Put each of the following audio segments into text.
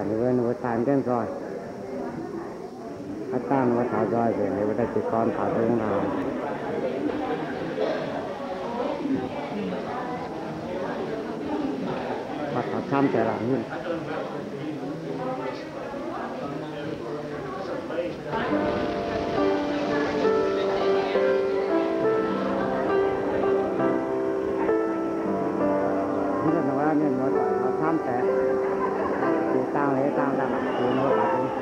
Ninh mbuo, ninh mbuo daaih jienv nzoih. Haaix dauh ninh mbuo taux nzoih nzengc, ninh mbuo daaih jiez gorn taux nzung naaic. Mv baac taux camv deix laangz nyungc. Mienh muoz-doic taux camv deix, jiex dangh leiz dangh daaih, jiex muoz-doic.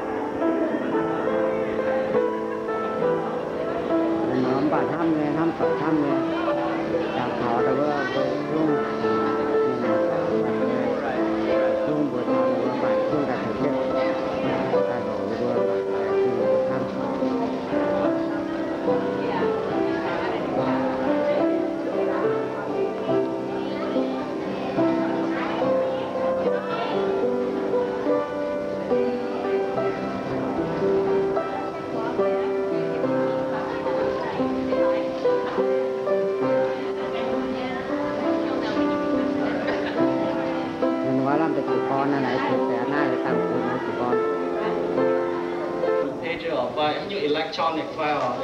Mienh muoz mv baac hnamv nyei, hnamv doic hnamv nyei, jangx taux wuov mbuo zungv, mienh muoz-doic mbuo zungv mbuo taux ninh mbuo mv baac zungv daaih tengx jienv daaih longc ninh mbuo mv baac daaih bun ninh mbuo hnamv. Ninh mbuo lamh deix jiez gorn naaiv, naaiv jiez deix naaiv dangh bun jiez gorn. Pager oc, fai haaix nyungc electronic fai oc,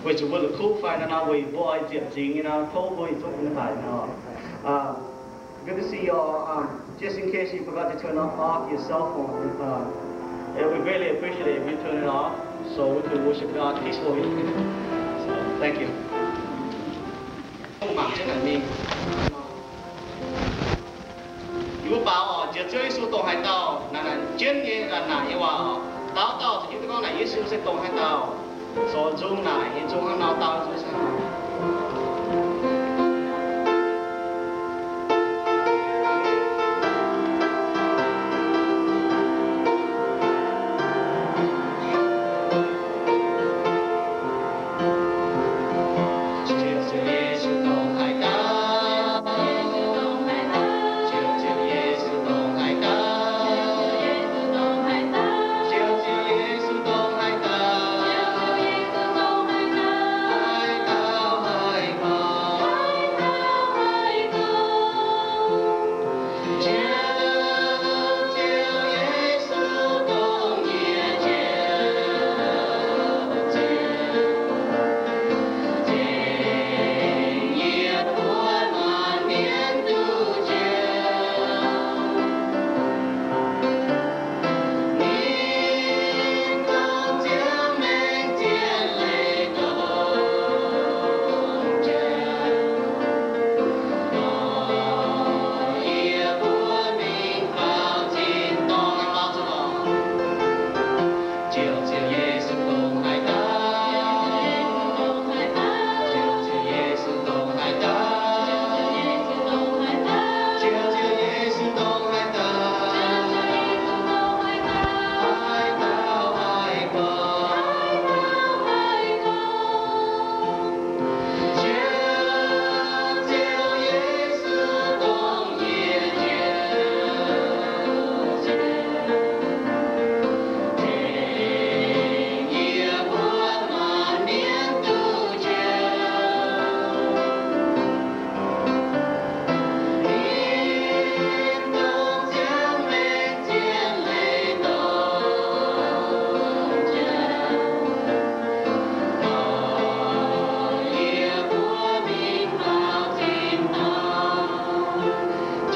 weic zuqc mbuo la'kuqv fai naaiv nor, weic mbuo oix ziepc nzingx nyei nor, tov mbuo yietc zungv bun daaih nor. Good to see you all. Um, just in case you forgot to turn off, off your cell phone, uh, we greatly appreciate it if you turn it off so we can worship God peacefully. So, thank you. Mangc jienv naaic mingh. Yie mbuo baaux oc, nziex Ziouv Yesu dongh haaix dauh, naaic naaic jienv nyei, naaic nyei waac oc. Dauh dauh zuqc hiuv duqv gorngv naaic Yesu se dongh haaix dauh. Zoux nzung naaic nyei nzung hnangv nor, dau nzung se hnangv nor.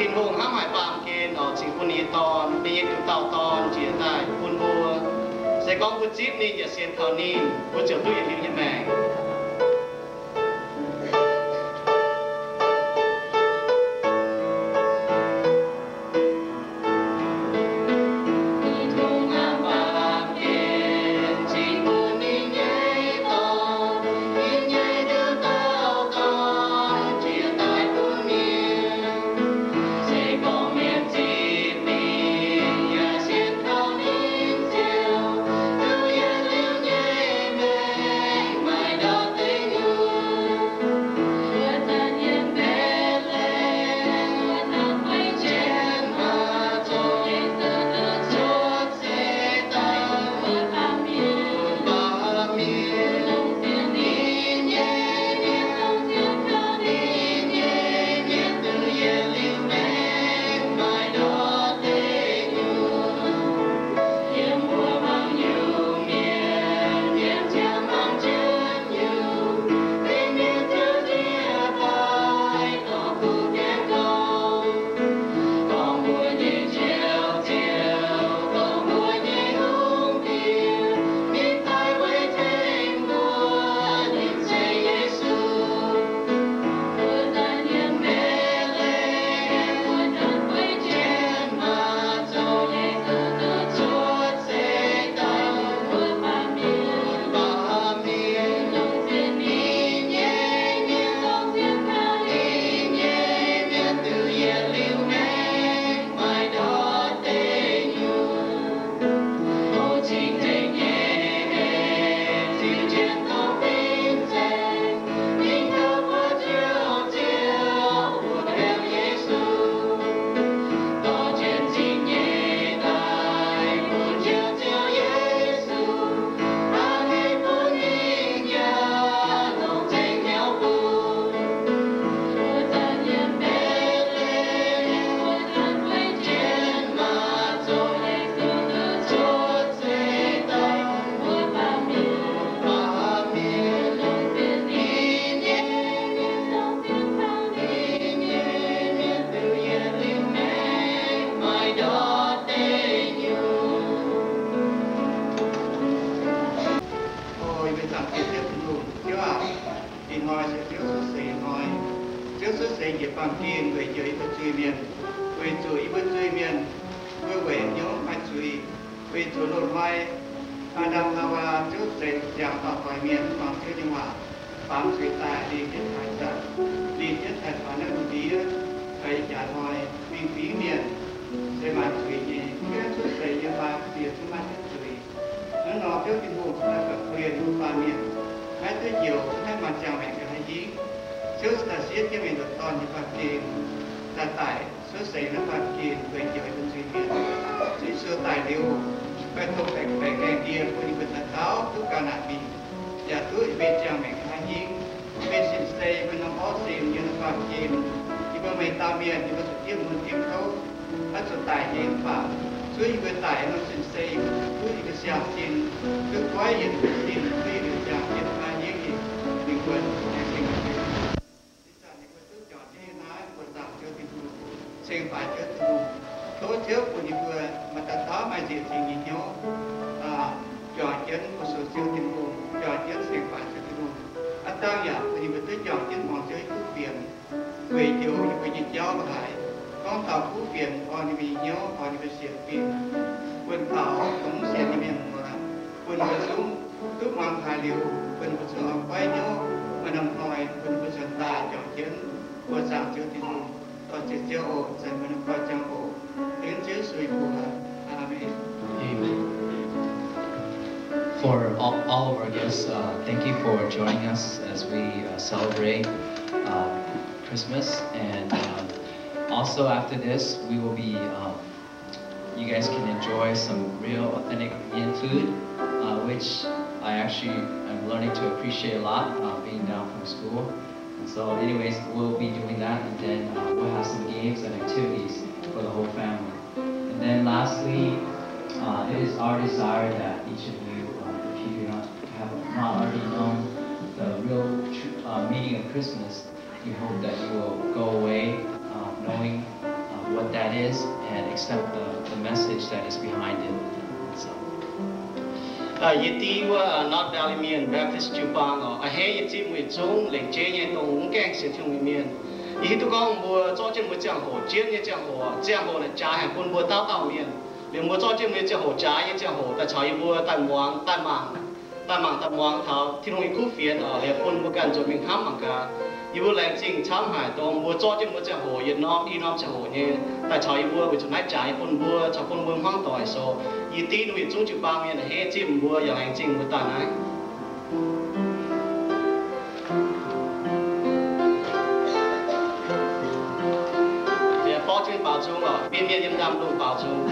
Tin-Hungh hnamv haic baamh gen oc, cingx bun ninh nyei Dorn, ninh nyei nduqc dauh Dorn, njiec daaih bun mbuo. Se gorngv mbuo zipv ninh yaac sienx kaux ninh, mbuo ziouc duqv yietc liuz nyei maengc. zuiz, weic zuqc loz-hnoi Aa^ndam Haawaa Ziouv Seix ziangx dauh doix mienh mv muangx Ziouv nyei waac, baamz zuiz daaih, lingh jienv taaix zanc, lingh jienv taaix zanc naaiv lungh ndiev, taux ih jaax hnoi mingh fingx mienh se maaih zuiz nyei. Mv gaengh cuotv seix yiem baamz zuiz yaac zungv maaih jienv zuiz. Hnangv nor Ziouv Tin-Hungh cingx daaih buatc korv-lienh mbuo baamh mienh maiv duqv njoux, maiv maaih ziangh maengc nqa'haav hingv. Ziouv cingx daaih siev jienv ninh nduqc Dorn nyei baamh gen daaih daic cuotv seix naaiv baamh gen weic njoux yie mbuo zuiz-mienh. Ziouv Yesu daic liuz, baeqc dongh baeqc baengc laengh ndie bun yie mbuo dauh dauh duqv ganh naaic mingh, yaac duqv yie mbuo nyei ziangh maengc nqa'haav hingv. Mbuo nyei sin-sei, mbuo norm orv sin, yiem naaiv baamh gen, yie mbuo maaih dauh mienh, yie mbuo zuqc diemv mun diemv kouv, maiv zuqc daic nyei mv baac zuov yie mbuo daic norm sin-sei, duqv yie mbuo siang-sin, duqv goiv yietc sin, duqv yie mbuo ziangh jienv nqa'haav hingv nyei lingh wuonh, laengz zingh Tin-Hungh. Ih zanc yie mbuo duqv juangc jienv yiem naaiv mbuo zaangc Ziouv Tin-Hungh, ceng faix Ziouv Tin-Hungh, tov Ziouv bun yie mbuo maaih dauh dauh maaih nzieqc zingh nyei hnyouv, juangc jienv fu-sux Ziouv Tin-Hungh, juangc jienv ceng faix Ziouv Tin-Hungh. Aav dangh yaac bun yie mbuo duqv juangc jienv muangx Ziouv nyei kuv fienx, weic njoux yie mbuo nyei jauv haic. Gorngv taux kuv fienx orn yie mbuo nyei hnyouv, orn yie mbuo sienx fim, bun taux dongh mv sienx nyei mienh muoz, bun ninh mbuo zungv duqv muangx haiz liuz, bun ninh mbuo zungv oix goiv hnyouv, maaih norm hnoi bun ninh mbuo nzuonx daaih juangc jienv mbuo zaangc Ziouv Tin-Hungh. Dorh ziec Ziouv oc, zanc mbuo norm gorx-youz oc. Dengv Ziouv Yesu nyei mbuox. Aamen. Amen. For all, all of our guests, uh, thank you for joining us as we, uh, celebrate, uh, Christmas. And, uh, also after this, we will be, um, you guys can enjoy some real authentic Mien food, uh, which I actually am learning to appreciate a lot, uh, being down from school. And so, anyways, we'll be doing that, and then, uh, we'll have some games and activities for the whole family. And then lastly, uh, it is our desire that each of you, uh, if you do not have not already known the real tr-, uh, meaning of Christmas, we hope that you will go away, uh, knowing, uh, what that is and accept the, the message that is behind it. So. Yie div wuov North Valley Mien Baptist jiu-baang oc, a'hneiv yie zipv mbuo yietc zungv lengc jeiv nyei dongh mv gaengh sienx Tin-Hungh nyei mienh. Yie hiuv duqv gorngv mbuo zorqv jienv mbuo ziangh hoc jienv nyei ziangh hoc, ziangh hoc naaic jaax haic bun mbuo dauh dauh mienh. Liuz mbuo zorqv jienv mbuo nyei ziangh hoc jaax nyei ziangh hoc daaih caux yie mbuo daaih muangx, daaih mangc, daaih mangc, daaih muangx taux Tin-Hungh nyei kuv fienx oc, liuz bun mbuo ganh nzuonx mingh hnamv mangc gaax. Yie mbuo laengz zingh camv haic dongh mbuo zorqv jienv mbuo ziangh hoc yietc norm i norm ziangh hoc nyei daaih caux yie mbuo weic zuqc naaiv jaax nyei bun mbuo caux bun mbuo hmuangv doic. So yie div mbuo yietc zungv jiu-baang mienh a'hneiv zipv mbuo yaac laengz zingh mbuo daaih naaiv. Baaux zungv, baaux zungv oc, mienh mienh yiem ndaamv-lungh baaux zungv.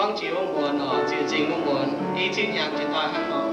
Gorngv jiex wuov muonz oc, ziex zingh wuov muonz, i cin yangh jiex daaih hnangv nor.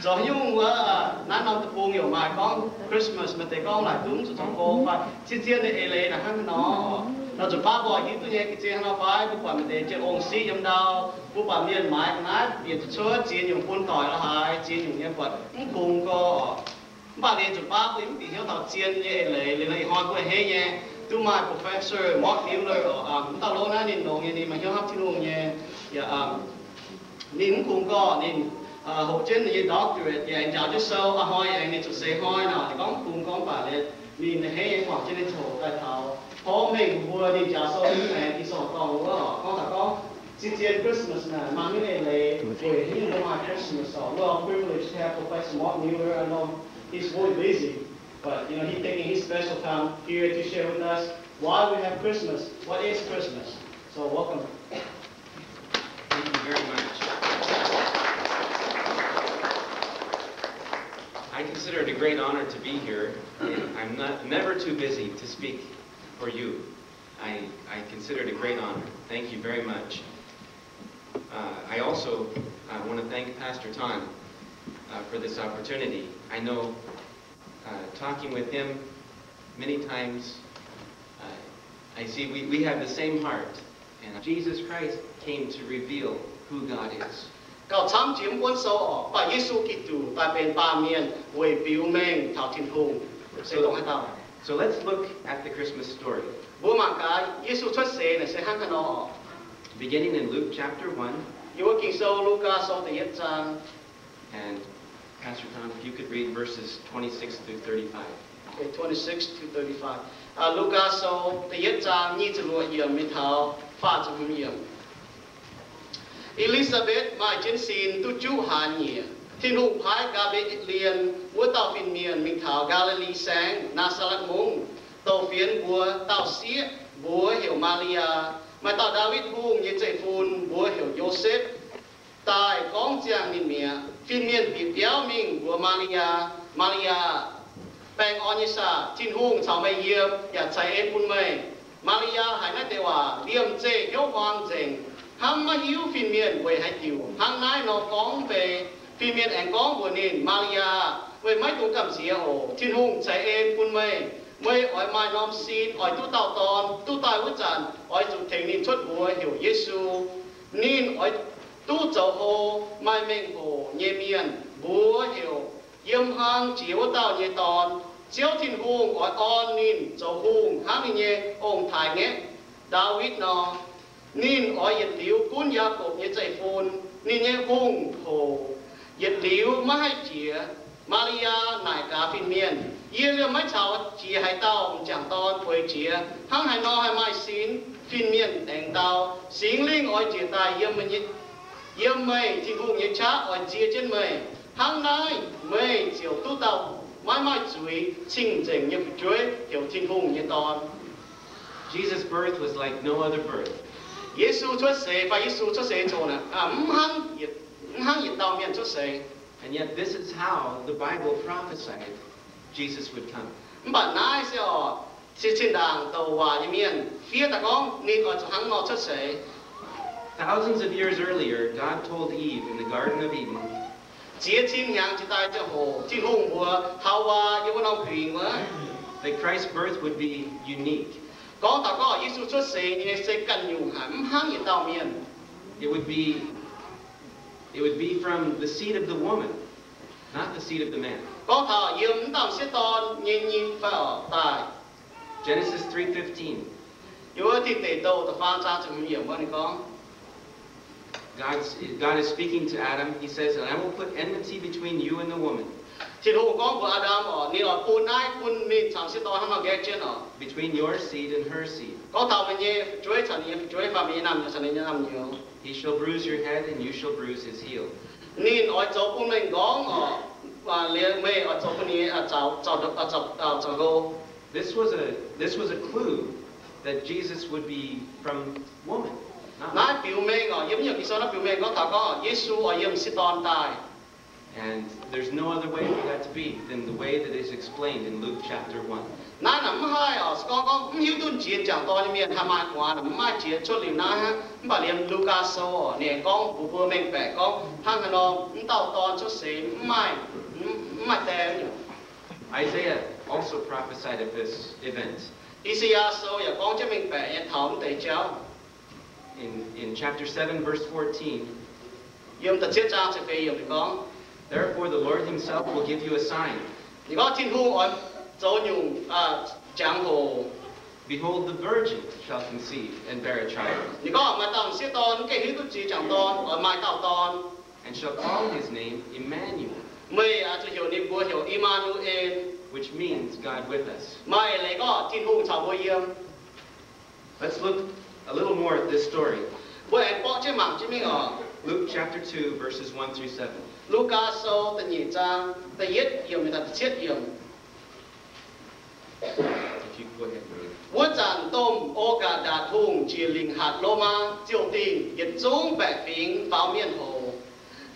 Zoux nyungc wuov, naaiv norm deic-bung yaac maaih gorngv Christmas, maaih deix gorngv laaic zungv zuqc zoux gong fai. Cien-cien nyei eix leiz naaic hnangv nor, nor zuqc baav mbuo hiuv duqv nyei ga'zien hnangv nor fai. Mbuo buatc maaih deix jienv ong-siqv yiem ndau, mbuo buatc mienh maaiz ga'naaiv bieqc zuqc cuotv ziex nyungc bun doic la'haaix, ziex nyungc nyei buatc mv kungx gorx. Mv baac liuz zuqc baav mbuo mv bieqc hnyouv taux zien nyei eix leiz. Liuz nor ih hnoi mbuo a'hneiv nyei duqv maaih Professor Walt Mueller oc. Mv dauh lov naaiv ninh longx nyei, ninh maaih hnyouv hnamv Tin-Hungh nyei. Yaac ninh mv kungx gorx, ninh hoqc jienv ninh nyei doctorate, yaac aengx njaaux jienv sou. A'hnoi aengx ninh zuqc seix hnoi nor, ninh gorngv mv kungx gorx, mv baac liuz ninh a'hneiv nyei guangc jienv ninh ziangh hoc daaih taux porv mengh mbuo. Ninh njaaux sou mingh aengx Ging-Sou dorngh wuov, gorngv taux gorngv cien-cien Christmas naaic maaih haaix nyungc eix leiz weic haaix nyungc mbuo maaih Christmas oc. We're all privileged to have Professor Walt Mueller. I know he's really busy, but you know, he's taking his special time here to share with us why we have Christmas, what is Christmas. So welcome. Thank you very much. I consider it a great honor to be here. I'm not, never too busy to speak for you. I, I consider it a great honor. Thank you very much. Uh, I also uh, want to thank Pastor Tan uh, for this opportunity. I know uh, talking with him many times, uh, I see we, we have the same heart. And Jesus Christ came to reveal who God is. Gauh camv jiex mv buonv sou oc, baac Yesu Giduc daaih benx baamh mienh weic biux mengh taux Tin-Hungh. Se dongh haaix dauh? So let's look at the Christmas story. Mbuo mangc gaax Yesu cuotv seix naaic se hnangv haaix nor. Beginning in Luke chapter one. Yiem wuov Ging-Sou Lugaa Sou da'yietv zaang. And Pastor Tom, if you could read verses twenty-six through thirty-five. Okay, twenty-six to thirty-five. Lugaa Sou da'yietv zaang nyic ziepc luoqc yiemc mingh taux faah ziepc hmz yiemc. E^li^saa^mbetc maaih jienv sin duqv juqv hlaax nyieqc, Tin-Hungh paaiv Gaa^mbe^lien wuov dauh fin-mienh mingh taux Gaa^li^li Saengv, Naa^saa^letv Mungv, douc fienx mbuox dauh sieqv, mbuox heuc Maa^li^yaa. Maaih dauh Ndaawitv Hungh nyei zeiv-fun mbuox heuc Yosepv daaih gorngv ziangh ninh mi'aqv. Fin-mienh bieqc biauv mingh mbuox Maa^li^yaa, Maa^li^yaa aah! baengh orn nyei saah? Tin-Hungh caux meih yiem yaac ceix en bun meih. Maa^li^yaa haiz naaiv deix waac, liemh zeih hnyouv huaang nzengc, hnamv maiv hiuv fin-mienh weic haaix diuc hnangv naaiv nor gorngv fai. Fin-mienh aengx gorngv mbuox ninh, Maa^li^yaa, meih maiv dungx gamh nziex oc. Tin-Hungh ceix en bun meih. Meih oix maaih norm sin, oix duqv dauh dorn. Duqv daaih wuov zanc oix zuqc tengx ninh cuotv mbuox heuc Yesu. Ninh oix duqv zoux hlo, maaih mengh hoc nyei mienh mbuox heuc Yiem Hlang Jiex Wuov Dauh nyei Dorn. Ziouv Tin-Hungh oix orn ninh zoux hungh hnangv ninh nyei ong-taaix-ngaeqv, Ndaawitv, nor. Ninh oix yietc liuz gunv Yaakopv nyei zeiv-fun. Ninh nyei hungh hoc yietc liuz maiv haih jiex. Maa^li^yaa naaic gaax fin-mienh, Yie liemh maiv caux jiex haaix dauh m'jangc dorn bueix jiex. Hnangv haaix nor haih maaih sin? Fin-mienh aengx dau, Singx Lingh oix njiec daaih yiem meih, yiem meih, Tin-Hungh nyei qaqv oix nzie jienv meih. Hnangv naaiv meih ziouc duqv dauh maiv maaih zuiz, cing-nzengc nyei fu'jueiv, heuc Tin-Hungh nyei Dorn. Jesus' birth was like no other birth. Yesu cuotv seix fai Yesu cuotv seix coc naaic, mv hnangv yietc, mv hnangv yietc dauh mienh cuotv seix. And yet, this is how the Bible prophesied Jesus would come. Mv baac naaiv se oc, cin-ndaangc douc waac nyei mienh fiev daaih gorngv ninh oix zuqc hnangv nor cuotv seix. Thousands of years earlier, God told Eve in the Garden of Eden, ziex cin hnyangx jiex daaih ziangh hoc Tin-Hungh mbuox Haawaa yiem wuov norm huingx wuov, that Christ's birth would be unique. Gorngv taux gorngv Yesu cuotv seix nyei se ganh nyungc haic, mv hnangv yietc dauh mienh. It would be, it would be from the seed of the woman, not the seed of the man. Gorngv taux yiem m'dauh m'sieqv dorn nyei nyim fai oc daaih. Genesis three fifteen. Yiem wuov Tin Deic Douh da'faam zaang ziepc hmz yiemc wuov ninh gorngv, God is speaking to Adam. He says, And I will put enmity between you and the woman. Tin-Hungh gorngv mbuox Aa^ndam oc, ninh oix bun naaiv bun ninh caux m'sieqv dorn hnangv nor nqaeqv jienv oc. Between your seed and her seed. Gorngv taux meih nyei fu'jueiv caux ninh nyei fu'jueiv fai meih nyei naamh nyouz caux ninh nyei naamh nyouz. He shall bruise your head, and you shall bruise his heel. Ninh oix zoux bun meih m'nqorngv oc, liemh meih oix zoux bun ninh zaux hlo. This was a, this was a clue that Jesus would be from woman. Naaiv biux mengh oc, yiem naaiv nyungc Ging-Sou naaiv biux mengh gorngv taux gorngv Yesu oix yiem m'sieqv dorn daaih. And there's no other way for that to be than the way that is explained in Luke chapter one. Naaiv naaic mv haih oc, se gorngv gorngv mv hiuv duqv jiex m'jangc dorn nyei mienh haih maaih muangx, mv maaih jiex cuotv liuz naaiv hnangv. Mv baac liemh Lugaa Sou oc, ninh gorngv mbuox mbuo mengh baeqc gorngv hnangv haaix nor m'dauh dorn cuotv seix mv maaih, mv maaih die nyungc. Isaiah also prophesied of this event. I^saa^yaa Sou yaac gorngv jienv mengh baeqc nyei taux mv deix jauv. In, in chapter seven, verse fourteen, yiem da'cietv zaang ziepc feix yiemc ninh gorngv, Therefore the Lord himself will give you a sign. Ninh gorngv Tin-Hungh oix zoux nyungc jangx-hoc. Behold, the virgin shall conceive and bear a child. Ninh gorngv maaih dauh m'sieqv dorn mv gaengh hiuv duqv jiex m'jangc dorn, oix maaih dauh dorn. And shall call his name Emmanuel. Meih oix zuqc heuc ninh mbuo heuc I^maa^nu^en, which means God with us. Maaih leiz gorngv Tin-Hungh caux mbuo yiem. Let's look a little more at this story. Mbuo aengx borqv jienv mangc jienv mingh oc. Luke chapter two, verses one through seven. Lugaa Sou da'nyeic zaang da'yietv yiemc mingh taux da'cietv yiemc. Wuov zanc domh O^gaa^ndatc Hungh njiec lingc hatc Lomaa ziouh dingh yietc zungv baeqc fingx faaux mienh hoc,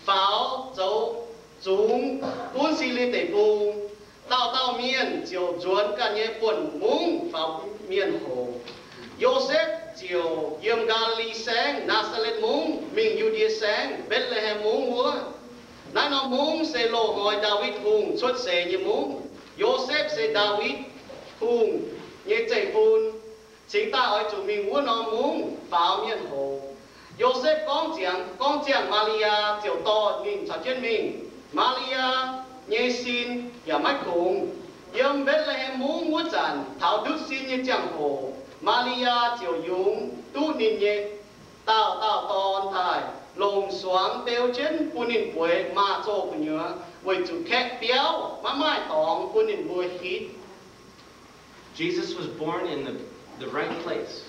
faaux zoux zungx gunv Silie Deic-Bung. Dauh dauh mienh ziouc nzuonx ganh nyei buonv-mungv faaux mienh hoc. Yosepv ziouc yiem Gaa^li^li Saengv, Naa^saa^letv Mungv, mingh Yu^ndie Saengv, Mbetc^le^hem Mungv wuov. Naaiv norm mungv se loz-hnoi Ndaawitv Hungh cuotv seix nyei mungv. Yosepv se Ndaawitv Hungh nyei zeiv-fun, cingx daaih oix zuqc mingh wuov norm mungv faaux mienh hoc. Yosepv gorngv ziangx, gorngv ziangh Maa^li^yaa ziouc dorh ninh caux jienv mingh. Maa^li^yaa nyei sin yaac maiv kungx. Yiem Mbetc^le^hem Mungv wuov zanc, taux ndutv sin nyei ziangh hoc, Maa^li^yaa ziouc yungz duqv ninh nyei dauh dauh dorn daaih, longc suangx beu jienv bun ninh bueix maaz-zoh gu'nyuoz, weic zuqc kaeqv biauv maiv maaih dorngx bun ninh mbuo hitv. Jesus was born in the, the right place.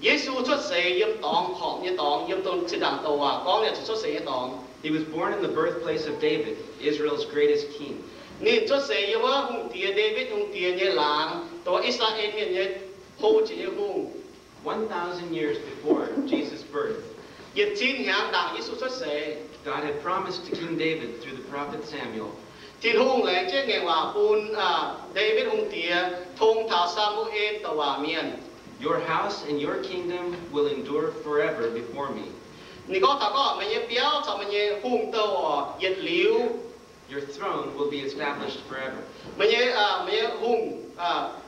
Yesu cuotv seix yiem dorngx, horpc nyei dorngx, yiem dongh zinh ndaangc douc waac gorngv ninh zuqc cuotv seix nyei dorngx. He was born in the birthplace of David, Israel's greatest king. Ninh cuotv seix yiem wuov hungh diex Ndaawitv hungh diex nyei laangz, dongh I^saa^laa^en Mienh nyei hlo jiex nyei hungh. One thousand years before Jesus' birth, yietc cin hnyangx ndaangc Yesu cuotv seix, God had promised to King David through the prophet Samuel. Tin-Hungh laengz jienv ngaengc waac bun Ndaawitv Hungh Diex tong taux Saa^mu^en douc waac mienh, Your house and your kingdom will endure forever before me. Ninh gorngv taux gorngv meih nyei biauv caux meih nyei hungh douh oc yietc liuz, Your throne will be established forever. Meih nyei, meih nyei hungh,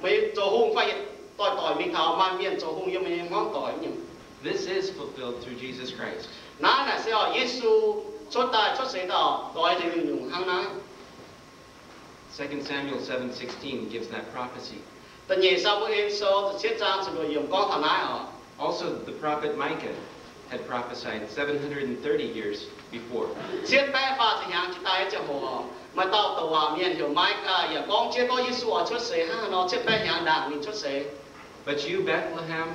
meih zoux hungh fai yietc doic-doic mingh taux maaih mienh zoux hungh yiem meih nyei hmuangv doic nyungc. This is fulfilled through Jesus Christ. Naaiv naaic se oc Yesu cuotv daaih cuotv seix daaih oix deix nyungc-nyungc hnangv naaiv. Second Samuel seven sixteen gives that prophecy. Da'nyeic Saa^mu^en Sou da'cietv zaang ziepc luoqc yiemc gorngv taux naaiv oc. Also, the prophet Micah had prophesied seven hundred and thirty years before. Cietv baeqv faah ziepc hnyangx jiex daaih nyei ziangh hoc, maaih dauh douc waac mienh heuc Micah yaac gorngv jienv gorngv Yesu oix cuotv seix hnangv haaix nor cietv baeqv hnyangx ndaangc ninh cuotv seix. But you, Bethlehem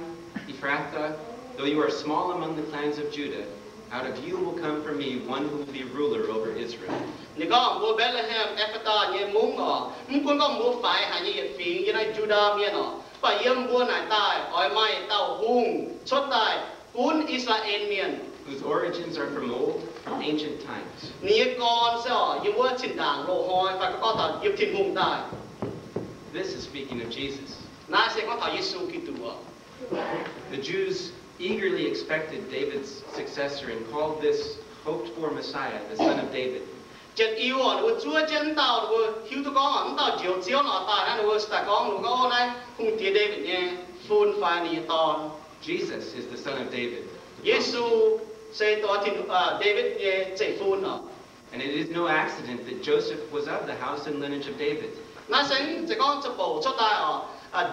Ephrathah, though you are small among the clans of Judah, out of you will come for me one who will be ruler over Israel. Ninh gorngv, Mbuo Mbetc^le^hem Epc^fatv^taa nyei mungv oc, mv gunv gorngv mbuo faix haic nyei yietc fingx yiem naaiv Yu^ndaa Mienh oc, mv baac yiem mbuo naaic daaih oix maaih dauh hungh cuotv daaih gunv I^saa^laa^en Mienh, whose origins are from old, from ancient times. Ninh nyei gorn se oc yiem wuov zinh ndaangc loz-hnoi fai gorngv taux yiem Tin-Hungh daaih. This is speaking of Jesus. Naaiv se gorngv taux Yesu Giduc oc. The Jews eagerly expected David's successor and called this hoped-for Messiah the Son of David. Janx-Iu oc, ninh mbuo zuov jienv wuov dauh, ninh mbuo hiuv duqv gorngv wuov dauh njoux Ziouv nor daaih naaiv, ninh mbuo se daaih gorngv, ninh mbuo gorngv, O, naaiv Hungh Diex Ndaawitv nyei fun fai ninh nyei dorn. Jesus is the Son of David. Yesu se dorh Tin, Ndaawitv nyei zeiv-fun oc. And it is no accident that Joseph was of the house and lineage of David. Naaiv se mv zeiz gorngv ziepc bouc cuotv daaih oc, mv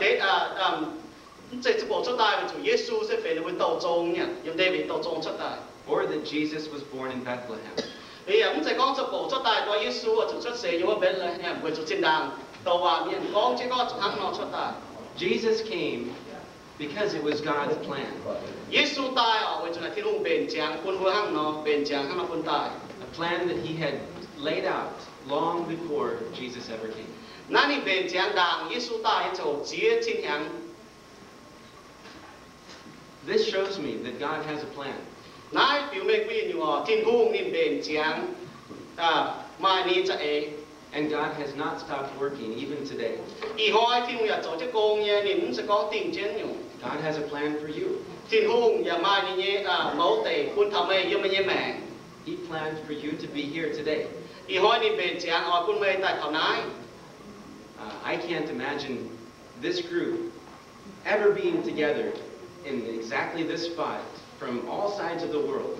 zeiz ziepc bouc cuotv daaih weic zuqc Yesu se benx ninh mbuo douh zong nyei, yiem Ndaawitv douh zong cuotv daaih. Or that Jesus was born in Bethlehem. Yaac mv zeiz gorngv ziepc bouc cuotv daaih gorngv Yesu oix zuqc cuotv seix yiem wuov Mbetc^le^hem weic zuqc zinh ndaangc douc waac mienh gorngv jienv gorngv zuqc hnangv nor cuotv daaih. Jesus came because it was God's plan. Yesu daaih oc weic zuqc naaic Tin-Hungh mbenc ziangx bun mbuo hnangv nor, mbenc ziangx hnangv nor bun daaih. A plan that he had laid out long before Jesus ever came. Naaiv ninh mbenc ziangx ndaangc Yesu daaih nyei ziouc ziex cin hnyangx. This shows me that God has a plan. Naaiv biux mengh bun yie nyungc oc, Tin-Hungh ninh mbenc ziangx maaih ninh za'eix. And God has not stopped working even today. Ih hnoi Tin-Hungh yaac zoux jienv gong nyei, ninh mv zeiz gorngv dingh jienv nyungc. God has a plan for you. Tin-Hungh yaac maaih ninh nyei mouz deic bun taux meih yiem meih nyei maengc. He planned for you to be here today. Ih hnoi ninh mbenc ziangx oix bun meih daaih taux naaiv. Uh, I can't imagine this group ever being together in exactly this spot from all sides of the world,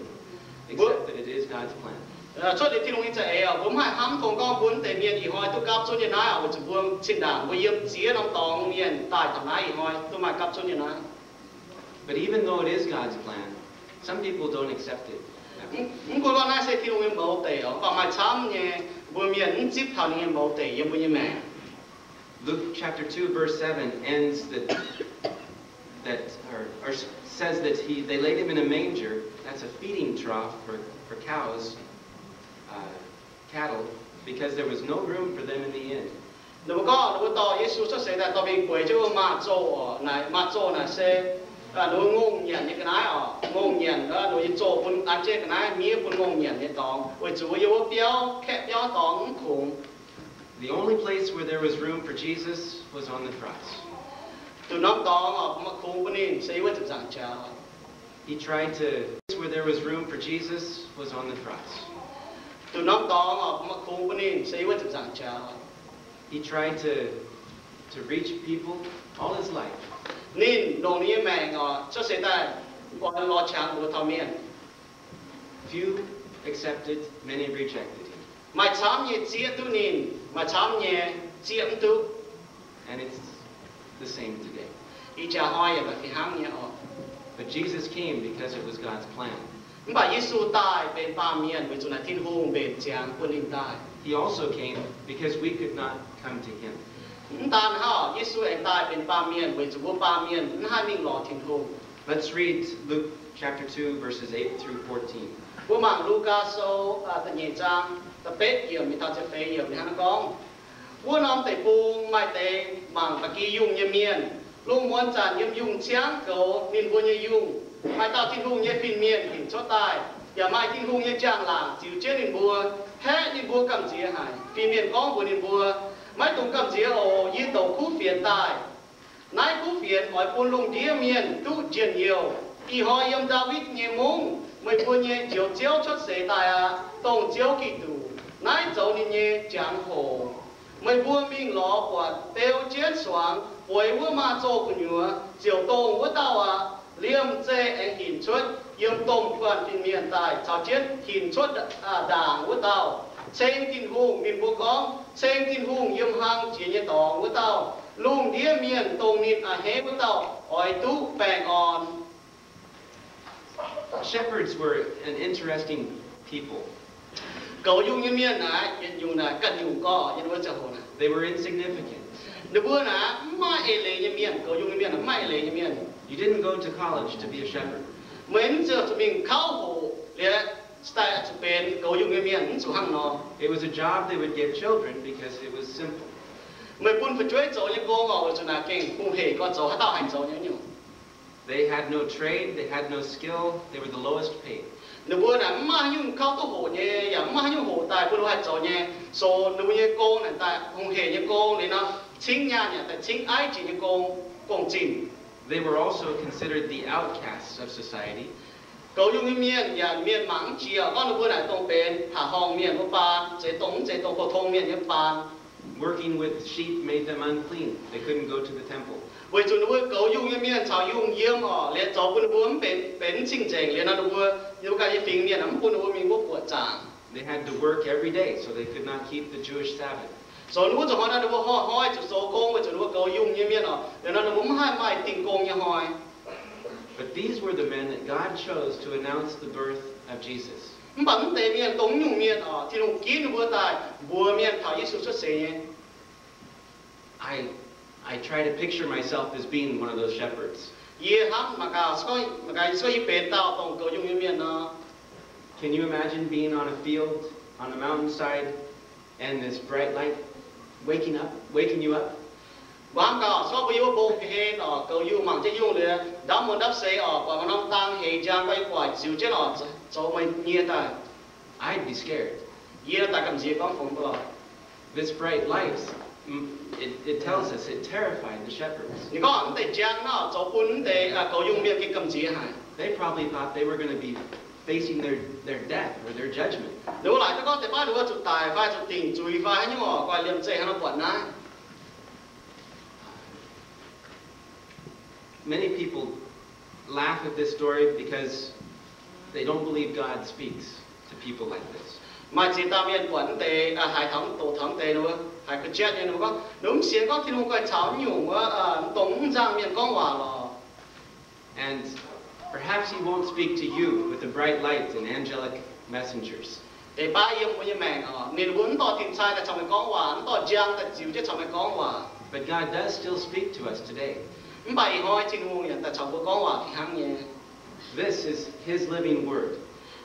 except that it is God's plan. Cuotv liuz Tin-Hungh nyei za'eix oc, mbuo mv haih hnamv tong gorngv mbuo mv deix mienh ih hnoi duqv gapv zunv nyei naaiv oc, weic zuqc mbuo zinh ndaangc mbuo yiem ziex norm dorngx mienh daaih taux naaiv ih hnoi duqv maaih gapv zunv nyei naaiv. But even though it is God's plan, some people don't accept it. Mv gunv gorngv naaiv se Tin-Hungh nyei mouz deic oc, mv baac maaih camv nyei mbuo mienh mv zipv taux ninh nyei mouz deic yiem mbuo nyei maengc. Luke chapter two, verse seven ends that, that or, or says that he, they laid him in a manger, that's a feeding trough for, for cows, uh, cattle, because there was no room for them in the inn. Ninh mbuo gorngv ninh mbuo dorh Yesu cuotv seix daaih dorh mingh bueix jienv wuov maaz-zoh oc. Naaic maaz-zoh naaic se ninh mbuo ngongh nyanc nyei ga'naaiv oc. Ngongh nyanc, ninh mbuo nyei zoh bun an jienv ga'naaiv miev bun ngongh nyanc nyei dorngx, weic zuqc yiem wuov biauv, kaeqv biauv dorngx mv kungx. The only place where there was room for Jesus was on the cross. Nduqc norm dorngx oc, mbuo maaih kungx bun ninh se yiem wuov ziepc nzaangc jaax. He tried to, where there was room for Jesus was on the cross. Nduqc norm dorngx oc, mbuo maaih kungx bun ninh se yiem wuov ziepc nzaangc jaax. He tried to, to reach people all his life. Ninh longc ninh nyei maengc oc cuotv seix daaih oix lorz qangx mbuox taux mienh. Few accepted, many rejected him. Maaih camv nyei zieqv duqv ninh, maaih camv nyei zieqv mv duqv. And it's the same today. Ih jaax hnoi yaac maaih fih hnangv nyei oc. But Jesus came because it was God's plan. Mv baac Yesu daaih benx baamh mienh weic zuqc naaic Tin-Hungh mbenc ziangx bun ninh daaih. He also came because we could not come to him. Mv daan hnangv, Yesu aengx daaih benx baamh mienh weic zuqc mbuo baamh mienh mv haih mingh lorz Tin-Hungh. Let's read Luke chapter two, verses eight through fourteen. Mbuo mangc Lugaa Sou da'nyeic zaang da'betv yiemc mingh taux ziepc feix yiemc, ninh hnangv naaiv gorngv, Wuov norm deic-bung maaih deix mangc ba'gi yungh nyei mienh. Lungh muonz zanc yiem yungh ciangv goux ninh mbuo nyei yungh, maaih dauh Tin-Hungh nyei fin-mienh hinc cuotv daaih, yaac maaih Tin-Hungh nyei njang-laangc ziux jienv ninh mbuo. Haeqv ninh mbuo gamh nziex haic. Fin-mienh gorngv mbuox ninh mbuo, Maiv dungx gamh nziex oc. Yie douc kuv fienx daaih. Naaiv kuv fienx oix bun lungh ndiev mienh duqv njien-youh. Ih hnoi yiem Ndaawitv nyei mungv, meih mbuo nyei Njoux Ziouv cuotv seix daaih aqv, dongh Ziouv Giduc. Naaiv zoux ninh nyei jangx-hoc. Meih mbuo mingh lorz buatc beu jienv suangx bueix wuov maaz-zoh gu'nyuoz ziouc dongh wuov dauh aqv. Liemh zeih aengx hinc cuotv yiem domh guanh fin-mienh daaih caux jienv hinc cuotv ndaangc wuov dauh, ceng Tin-Hungh. Ninh mbuo gorngv, Ceng Tin-Hungh, yiem hlang jiex nyei dorngx wuov dauh. Lungh ndiev mienh dongh ninh a'hneiv wuov dauh oix duqv baengh orn. Shepherds were an interesting people. Goux yungh nyei mienh naaic yietc nyungc naaic ganh nyungc gorx nyei wuov ziangh hoc naaic. They were insignificant. Ninh mbuo naaic mv maaih eix leiz nyei mienh. Goux yungh nyei mienh mv maaih eix leiz nyei mienh. You didn't go to college to be a shepherd. Meih mv zuqc mingh kauv hoqc liuz daaih zuqc benx goux yungh nyei mienh, mv zuqc hnangv nor. It was a job they would give children because it was simple. Meih bun fu'jueiv zoux nyei gong oc, weic zuqc naaic gengh hungh hec gorx, zoux haaix dauh haih zoux nyei nyungc. They had no trade, they had no skill, they were the lowest paid. Ninh mbuo naaic mv maaih haaix nyungc kauv duqv hoqc nyei, yaac mv maaih haaix nyungc hoqc daaih bun ninh mbuo haih zoux nyei. So ninh mbuo nyei gong naaic daaih hungh hec nyei gong liuz nor, cingv nyaanh yaac daaih cingv aiv jiex nyei gong, gong-zinh. They were also considered the outcasts of society. Goux yungh nyei mienh yaac mienh mangc mv jiex, gorngv ninh mbuo naaic dongh benx taaix horngh mienh wuov baan, zeiz dongh mv zeiz dongh pou-tong mienh nyei baan. Working with sheep made them unclean. They couldn't go to the temple. Weic zuqc ninh mbuo goux yungh nyei mienh caux yungh yiem oc, liuz zoux bun ninh mbuo mv benx, benx mv cing-nzengc. Liuz nor ninh mbuo, ninh mbuo ganh nyei fingx mienh mv bun ninh mbuo mingh wuov buoqc zaangc. They had to work every day, so they could not keep the Jewish Sabbath. So ninh mbuo zuqc hnoi naaic ninh mbuo hnoi-hnoi zuqc zoux gong, weic zuqc ninh mbuo goux yungh nyei mienh oc, liuz nor ninh mbuo mv haih maaih dingh gong nyei hnoi. But these were the men that God chose to announce the birth of Jesus. Mv baac mv deix mienh dongh nyungc mienh oc, Tin-Hungh ginv ninh mbuo daaih mbuox mienh taux Yesu cuotv seix nyei. I, I try to picture myself as being one of those shepherds. Yie hnamv mangc gaax, mangc gaax yie cuotv, yie benx dauh dongh goux yungh nyei mienh nor. Can you imagine being on a field, on a mountainside, and this bright light waking up, waking you up? Mbuo hnamv gaax, cuotv mbuo yiem wuov mbong ga'hlen oc, goux yungh mangc jienv yungh liuz, ndapv muoz ndapv seix oc, buatc maaih norm dang heix njang, guai guaic ziux jienv oc, zoux meih nyie daaih. I'd be scared. Yie daaih gamh nziex gorngv fungx mbuo. This bright light, mm, it, it tells us it terrified the shepherds. Ninh gorngv mv deix njang naaiv zoux bun mv deix goux yungh mienh gengh gamh nziex haic. They probably thought they were gonna be facing their, their death or their judgment. Ninh mbuo laaic duqv gorngv deix baav ninh mbuo zuqc daic fai zuqc dingc zuiz fai haaix nyungc oc, guai liemh zeih hnangv nor buatc naaiv. Many people laugh at this story because they don't believe God speaks to people like this. Maaih ziex dauh mienh buatc mv deix, haiz taux, doqc taux mv deix, ninh mbuo haiz ga'jatv nyei, ninh mbuo gorngv, ninh mbuo mv sienx gorngv Tin-Hungh guai caux nyungc wuov, dongh mv nzangh mienh gorngv waac lorqc. And perhaps he won't speak to you with the bright lights and angelic messengers. Deix baav yiem mbuo nyei maengc oc, ninh mbuo mv dorh tin-sai daaih caux meih gorngv waac, mv dorh njang daaih ziux jienv caux meih gorngv waac. But God does still speak to us today. Mv baac ih hnoi Tin-Hungh yaac daaih caux mbuo gorngv waac fih hnangv nyei. This is his living word.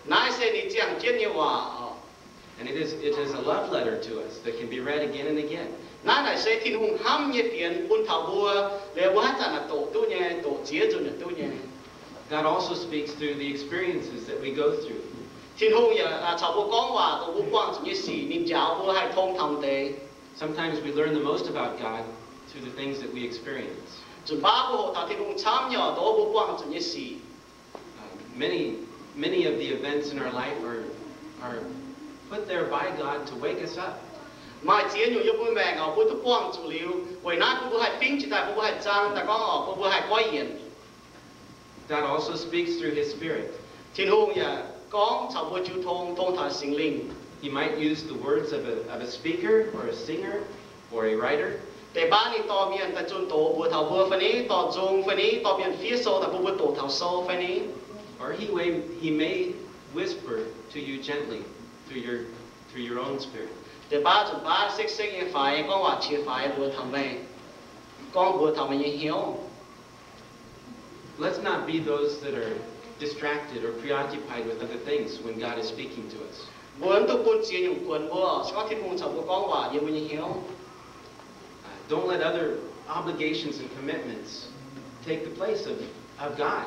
Naaiv se ninh ziangh jienv nyei waac oc. And it is, it is a love letter to us that can be read again and again. Naaiv naaic se Tin-Hungh hnamv nyei fienx bun taux mbuo, liuz mbuo haaix zanc naaic doqc duqv nyei, doqc ziex nzunc naaic duqv nyei. God also speaks through the experiences that we go through. Tin-Hungh yaac caux mbuo gorngv waac dongh mbuo buangh zuqc nyei sic, ninh njaaux mbuo haih tong taux deix. Sometimes we learn the most about God through the things that we experience. Nzunc baav mbuo hoqc taux Tin-Hungh camv nyei oc, dongh mbuo buangh zuqc nyei sic. Many, many of the events in our life are, are put there by God to wake us up. Maaih ziex nyungc yiem mbuo maengc oc, mbuo duqv buangh zuqc liuz, weic naaiv bun mbuo haih fingv jiex daaih, bun mbuo haih zaang daaih gorngv oc, bun mbuo haih goiv yienc. God also speaks through his Spirit. Tin-Hungh yaac gorngv caux mbuo jiu tong, tong taux Singx Lingh. He might use the words of a, of a speaker or a singer or a writer. Deix baav ninh dorh mienh daaih zunh doz mbuox taux mbuo fai ni, dorh nzung fai ni, dorh mienh fiev sou daaih bun mbuo doqc taux sou fai ni. Or he may, he may whisper to you gently through your, through your own spirit. Deix baav nzunc baav sekv-sekv nyei faix gorngv waac qiex faix mbuox taux meih, gorngv mbuox taux meih nyei hnyouv. Let's not be those that are distracted or preoccupied with other things when God is speaking to us. Mbuo mv dungx bun ziex nyungc guonx mbuo, se gorngv Tin-Hungh caux mbuo gorngv waac yiem mbuo nyei hnyouv. Don't let other obligations and commitments take the place of, of God.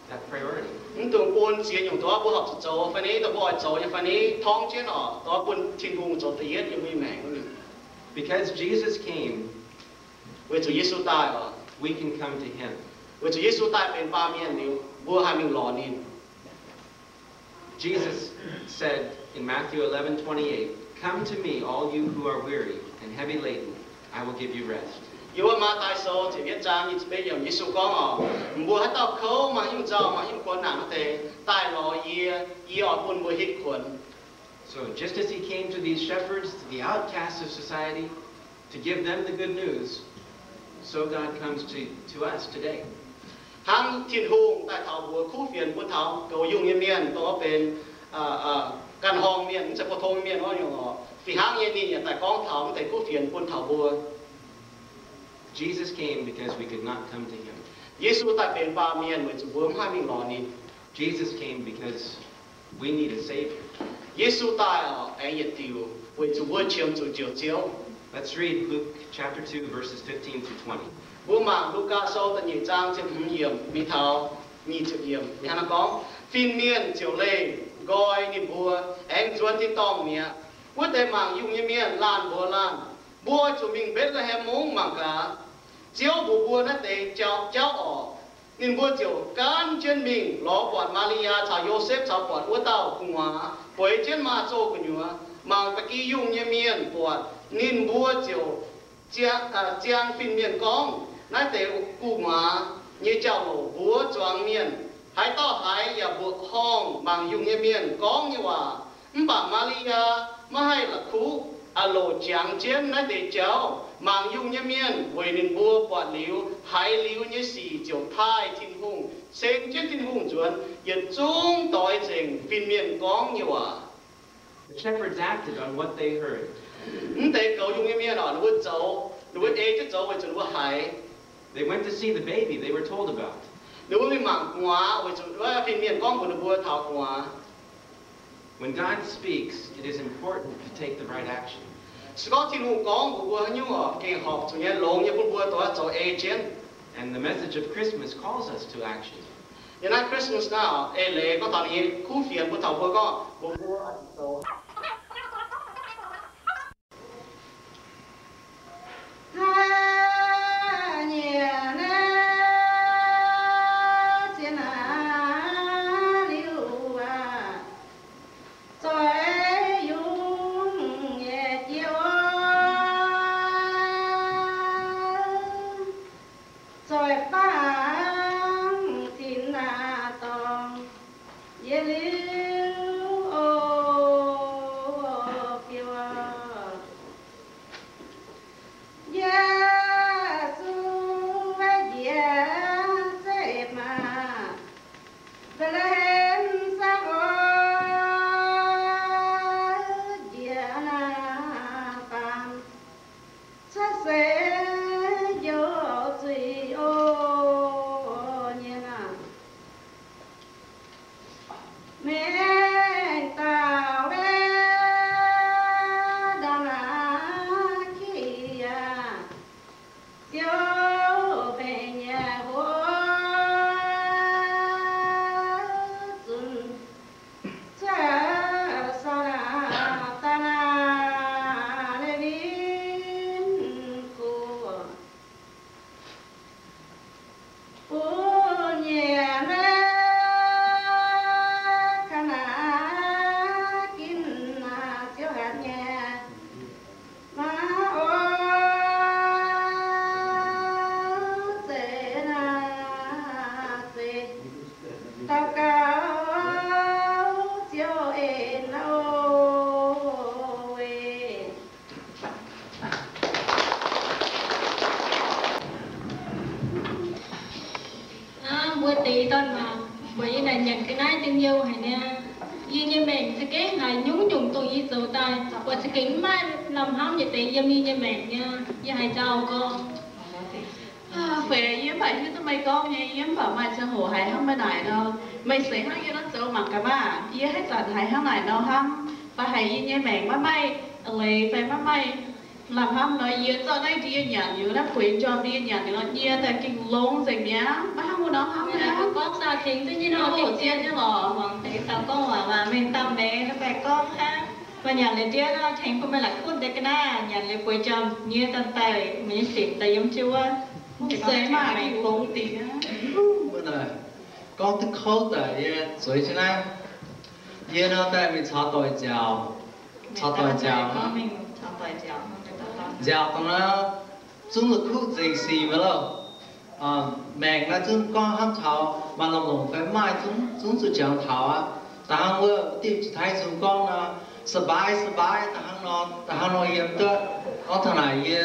that priority. Mv dungx bun ziex nyungc dongh mbuo horpc zuqc zoux fai ni, dongh mbuo oix zoux nyei fai ni, torngv jienv oc, dongh bun Tin-Hungh zoux da'yietv yiem mbuo nyei maengc wuov. Because Jesus came, weic zuqc Yesu daaih oc, we can come to him. Weic zuqc Yesu daaih benx baamh mienh liuz, mbuo haih mingh lorz ninh. Jesus said in Matthew eleven twenty-eight, "Come to me, all you who are weary and heavy laden, I will give you rest." Yiem wuov Matv^taai Sou ziepc yietv zaang nyic ziepc betv yiemc, Yesu gorngv oc, mbuo haaix dauh kouv, maaih nyungc nzauh, maaih nyungc kuonx nangc wuov deix, daaih lorz yie, yie oix bun mbuo hitv kuonx. So just as he came to these shepherds, the outcasts of society, to give them the good news, so God comes to, to us today. Hnangv Tin-Hungh daaih taux mbuox kuv fienx bun taux goux yungh nyei mienh, dongh benx ganh horngh mienh, mv zeiz pou-tong mienh wuov nyungc oc, fih hnangv nyei ninh yaac daaih gorngv taux mv deix kuv fienx bun taux mbuo. Jesus came because we could not come to him. Yesu daaih benx baamh mienh weic zuqc mbuo mv haih mingh lorz ninh. Jesus came because we need a Savior. Yesu daaih oc, aengx yietc diuc weic zuqc mbuo qiemx zuqc Njoux Ziouv. Let's read Luke chapter two, verses fifteen through twenty. Mbuo mangc Lugaa Sou da'nyeic zaang ziepc hmz yiemc mingh taux nyic ziepc yiemc. Hnangv naaiv gorngv, fin-mienh ziouc leih nqoi ninh mbuo, aengx nzuonx tin-dorngh mi'aqv. Wuov deix mangc yungh nyei mienh laanh mbuox laanh, Mbuo zuqc mingh Mbetc^le^hem Mungv mangc gaax. Ziouv mbuox mbuo naaiv deix jauv, jauv oc. Ninh mbuo ziouc gaanv jienv mingh lorz buatc Maa^li^yaa caux Yosepv caux buatc wuov dauh gu'nguaaz bueix jienv maaz-zoh gu'nyuoz. Mangc ba'gi yungh nyei mienh buatc ninh mbuo ziouc ziang fin-mienh gorngv, Naaiv deix gu'nguaaz nyei jauv-louc mbuox zuangx mienh. Haaix dauh haiz yaac mbuoqc horngh mangc yungh nyei mienh gorngv nyei waac. Mv baac Maa^li^yaa maiv haih la'kuqv, a'loc jangx jienv naaiv deix jauv. Mangc yungh nyei mienh weic ninh mbuo buatc liuz, haiz liuz nyei sic ziouc taaih Tin-Hungh, ceng jienv Tin-Hungh nzuonx yietc zungv doix nzengc fin-mienh gorngv nyei waac. The shepherds acted on what they heard. Mv deix goux yungh nyei mienh oc, ninh mbuo zoux, ninh mbuo ei jienv zoux weic zuqc ninh mbuo haiz. They went to see the baby they were told about. Ninh mbuo mingh mangc gu'nguaaz weic zuqc wuov fin-mienh gorngv mbuox ninh mbuo taux gu'nguaaz. When God speaks, it is important to take the right action. Se gorngv Tin-Hungh gorngv mbuox mbuo haaix nyungc oc, gengh horpc zuqc nyei, longx nyei bun mbuo doix zoux ei jienv. And the message of Christmas calls us to action. Yiem naaiv Christmas naaiv oc, eix leiz gorngv taux ninh nyei kuv fienx bun taux mbuo gorngv mbuox mbuo zoux. Haiv nyiex naaiv ziex naaiv liuz aac, zoih yungz nyei jiex oc, zoih fangx tin naaic dorngx yie liuz oc, biouv. Yesu njiec seix maah, Mbetc^le^hem saengv oc, njiec naaiv baamh cuotv seix njoux zuiz oc, nyei naaic. Mengh dauh wuov ndau naaiv kie yaac Ziouv mbenc nyei huox zunc cuotv sau naaic daaih naaic leiz-win guoqv. Bun nyiec maiv ka'naaiv ginv naaic Ziouv hatc nyei maiv oix zeiz naaic zeiz daux gaux Ziouv en oc. Mbuo deix dauh mangc, mbuo yie naaic nyanc ga'naaiv dingh youh haic niaa. Yie nyei maengc za'gengh haiz nyungc-nyungc dongh yie zoux daaih, mbuo za'gengh mv maaih lamh hnamv nyei deix yiem yie nyei maengc niaa. Yie haiz njaaux gorngv, feix yie mv baac hiuv duqv meih gorngv nyei, yie mv baac maaih ziangh hoc haiz hnangv meih naaic nor. Meih seix hnangv yie nor zoux mangc gaax maah! Yie haaix zanc haiz hnangv naaic nor hnangv, fai haiz yie nyei maengc maiv maaih eix leiz fai maiv maaih Lamh hnamv nor yie zorqv naaiv ndie nyanc liuz, naaiv bueix njormh ndie nyanc liuz nor, yie daaih gengh longx nzengc mi'aqv. Maiv hnangv wuov norm hnamv aqv. Gorngv daaih tengx duqv nyei nor, dongh zien nyei lorqc. Muangx deix dauh gorngv waac, waac mengh dauh mengh, naaiv baeqc gorngv hnangv. Maaih nyanc liuz ndie nor, tengx bun meih la'kuqv deix ga'naaiv, nyanc liuz bueix njormh nyei daaih daaih, meih nyei sic daaih yiem jienv wuov. Mv zeiz maaih mingh longx dingc aqv. Gorngv duqv kouv daaih yie zueiz jienv naaiv. Yie nor daaih mingh caux doic nziaauc, caux doic nziaauc, nziaauc dongh naaiv zungv la'kuqv nzengc sic mi'aqv loh. Maengc naaiv zungv gorngv hnamv taux maaih longx-longx fai maaih, zungv zuqc jangx taux aqv. Da'hnangv wuov diuh jiex taaih zungv gorngv nor, สบาย สบาย da'hnangv nor, da'hnangv nor yiem duqv gorngv taux naaic yie,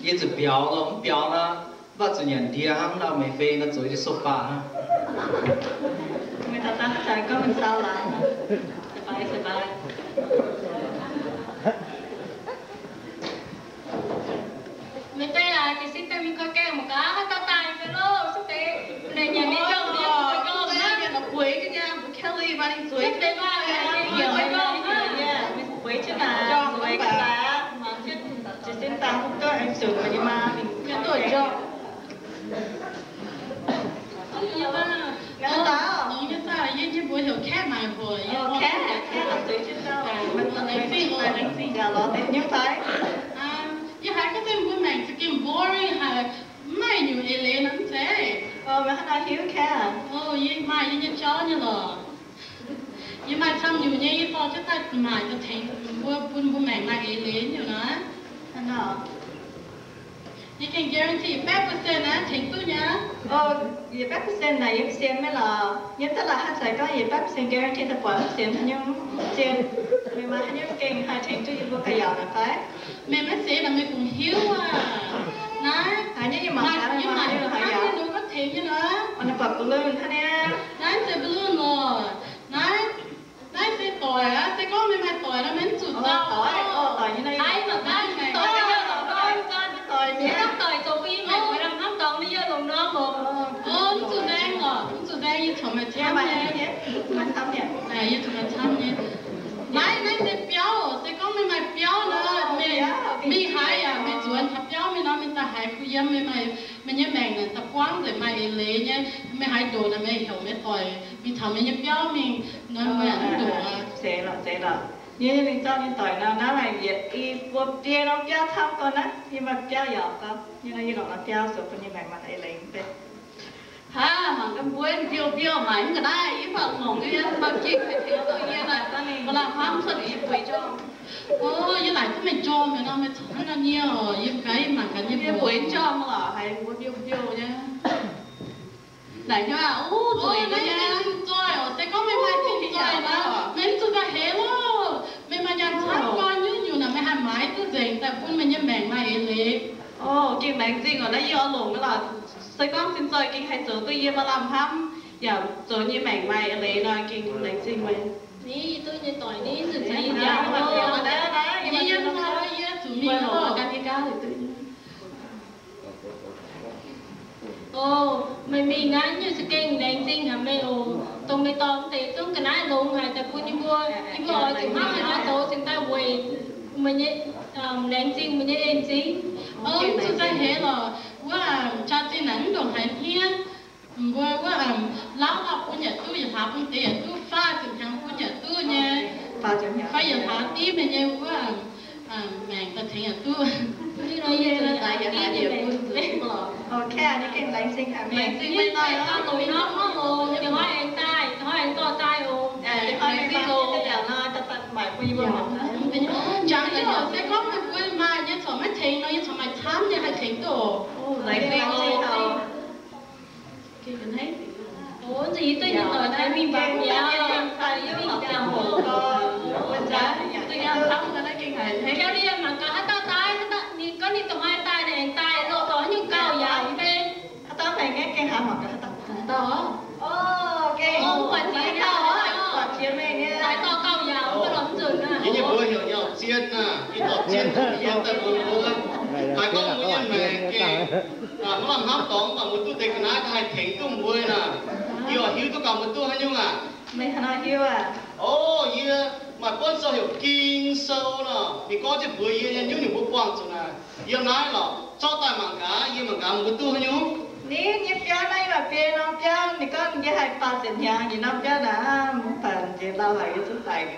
yie zuqc biaux loh, mv biaux nor, mv baac zuqc nyanc ndie hnangv nor, maiv fei nor zueiz jienv sofa hnangv. Maiv deix aac, jiez sin daaih mingh koi gaengh mangc gaax haaix dauh daaih fai loh, sieqv deix. Ninh nyanc mingh jauv ndie, bueix ga'nyei, mbuo Kelly maaih ninh zueiz jienv, bueix jienv naaic, zueiz ga'naaiv, jiez sin daaih mv duqv aengx zuqc mbuo nyei maa mingh duqv jauv. Yie nyei mbuox heuc Kat maaic hoc. Kat, Kat zueiz jienv jauv. Laengz zingh, laengz zingh, lorz deix nyei fai? Yie haiz gorngv se mbuo maengc za'gengh boring haic, mv maaih nyungc eix leiz nor mv zeiz? Meih hnangv naaiv hiuv Kat? Yie maaih yie nyei jauv nyei lorqc. Yie maaih camv nyungc nyei, yie dorh jienv daaih maaic daaih tengx mbuo, bun mbuo maengc maaih eix leiz nyungc naaiv. Yie gengh guarantee yietc baeqv percent naaiv tengx duqv nyei. Yietc baeqv percent naaic yie mv sienx maiv lorqc. Yie mv daaih la'haaix zanc gorngv yietc baeqv percent guarantee daaih buatc mv sienx haaix nyungc, mv sienx. Meih maaih haaix nyungc gengh haih tengx duqv yie mbuo ga'yaauc naaic fai? Meih maiv seix naaic meih kungx hiuv aqv. Naaiv haaix nyungc yie mangc gaax, yie mangc gaax, yie mangc gaax, yie mangc gaax, tengx nyei nor. Naaiv balloon hnangv naaiv. Naaiv se balloon lorqc. Naaiv, naaiv se doic aqv. Se gorngv meih maaih doic nor, meih mv zuqc zauh. Doic, doic nyei nor, doic nyei nor, doic nyei nor, doic zoux bun yie maengc lamh hnamv dorngx, yie longc norm oc. Mv zuqc nzaeng lorqc, mv zuqc nzaeng, yie corc maaih camv nyei. Yie corc maaih camv nyei. Naaiv, naaiv se biauv. Se gorngv meih maaih biauv nor, mingh haaix yaac meih nzuonx taux biauv mingh nor, meih daaih haiz kuh yiem, meih maaih, meih nyei maengc naaic da'buangv nzengc, maaih eix leiz nyei. Meih haaix ndoqc naaic meih heuc meih doic mingh taux meih nyei biauv mingh nor, meih mv ndoqc aqv. Zeiz lorqc, zeiz lorqc. Yie mingh zorqv nyei doic nor, naaiv maaih yietc i buo biei norm biauv camv gorn naaiv. Yie maaih biauv yaac gorn, yie nor, yie longc norm biauv zoux bun yie maengc maaih eix leiz mv bei. Haa, mangc gaax mbuo mbiouh mbiouh maaic mv ga'naaiv, yie mv baac longc nyei, mv baac gengh haih tengx duqv yie naaic, maaih lamh hnamv cuotv yie bueix njormh. O, yie laaic duqv meih njormh mi'aqv nor, meih corc hnangv naaiv nyei oc. Yie mv gaax, yie mangc gaax nyei, yie bueix njormh lorqc, haiz mbuo mbiouh mbiouh nyei. Naaic nyei aqv, o, zueiz nyei. Naaiv nyei zinh zoih oc. Se gorngv meih maaih zinh zoih nor, meih mv zuqc daaih heix loh. Meih maaih nyaanh camv gorn nyungc-nyungc naaic, meih haih maaiz duqv nzengc daaih bun meih nyei maengc maaih eix leiz. O, gengh laengz zingh oc. Naaiv yie oix longc nyei lorqc. Se gorngv zinh zoih gengh haih zoux duqv yie maaih lamh hnamv yaac zoux nyei maengc maaih eix leiz nor, gengh laengz zingh meih. Ni, yie duqv nyei doic ni, zuqc caux yie njaaux. Yie yiem nor, yie zuqc mingh oc. O, meih mingh naaiv nyungc za'gengh laengz zingh haic meih oc. Dongh meih dorh deix zungv ga'naaiv longx haic daaih bun yie mbuo. Yie mbuo oix zuqc hnangv haaix nor zoux cingx daaih weic meih nyei, laengz zingh meih nyei en-zingh. O, zuqc daaih heix lorqc. Wuov, jaa-zinh naaic mv ndongc haaix hniev. Mbuo wuov, lauv lauh bun yaac duqv, yietc hlaax bun deix yaac duqv, faah ziepc hnyangx bun yaac duqv nyei. Fai yietc hlaax div meih nyei wuov, maengc daaih tengx yaac duqv. Laengz zingh meih nyei doic, laengz zingh meih nyei doic. Jangx yie oc, se gorngv meih mbuo maaih nyei corc maiv tengx nor, yie corc maaih camv nyei haih tengx duqv oc. Laengz zingh oc. O, nzunc yie duqv nyei doic daaih mingh mbac mi'aqv. Kelly mangc gaax haaix dauh daaih, haaix dauh, ninh gorngv ninh dongh haaix daaih, ninh aengx daaih loh, dorh haaix nyungc gauh yaac mv bei. Haaix dauh, meih aengx gaengh haiz mangc gaax haaix dauh. O, gaengh buatc jiex, buatc jiex meih nyei. Daaih dorh gauh yaac mv bei lorqc, mv nzunc aqv. Yie nyei mbuox heuc Nyauv Zien aqv. Yie dorh Zien tengx yie daaih bun mbuo. Haaix gorngv mbuo nyei maengc gaengh maiv lamh hnamv dorngx, mv baac mbuo duqv deix ga'naaiv haih tengx duqv mbuo naaic. Yie oix hiuv duqv gauh mbuo duqv haaix nyungc aqv? Meih haaix nor hiuv aqv? O, yie Maaih buonv sou heuc Ging-Sou nor, ninh gorngv jienv mbuox yie nyei nyungc-nyungc mbuo buangh zuqc naaic. Yiem naaiv lorqc, zorqv daaih mangc gaax, yie mangc gaax mbuo duqv haaix nyungc. Ninh nyei biauv naaiv maaih biei norm biauv, ninh gorngv ninh nyei haih faah ziepc hnyangx nyei norm biauv naaic, mv baac nziex lauh haic yie zungv daic.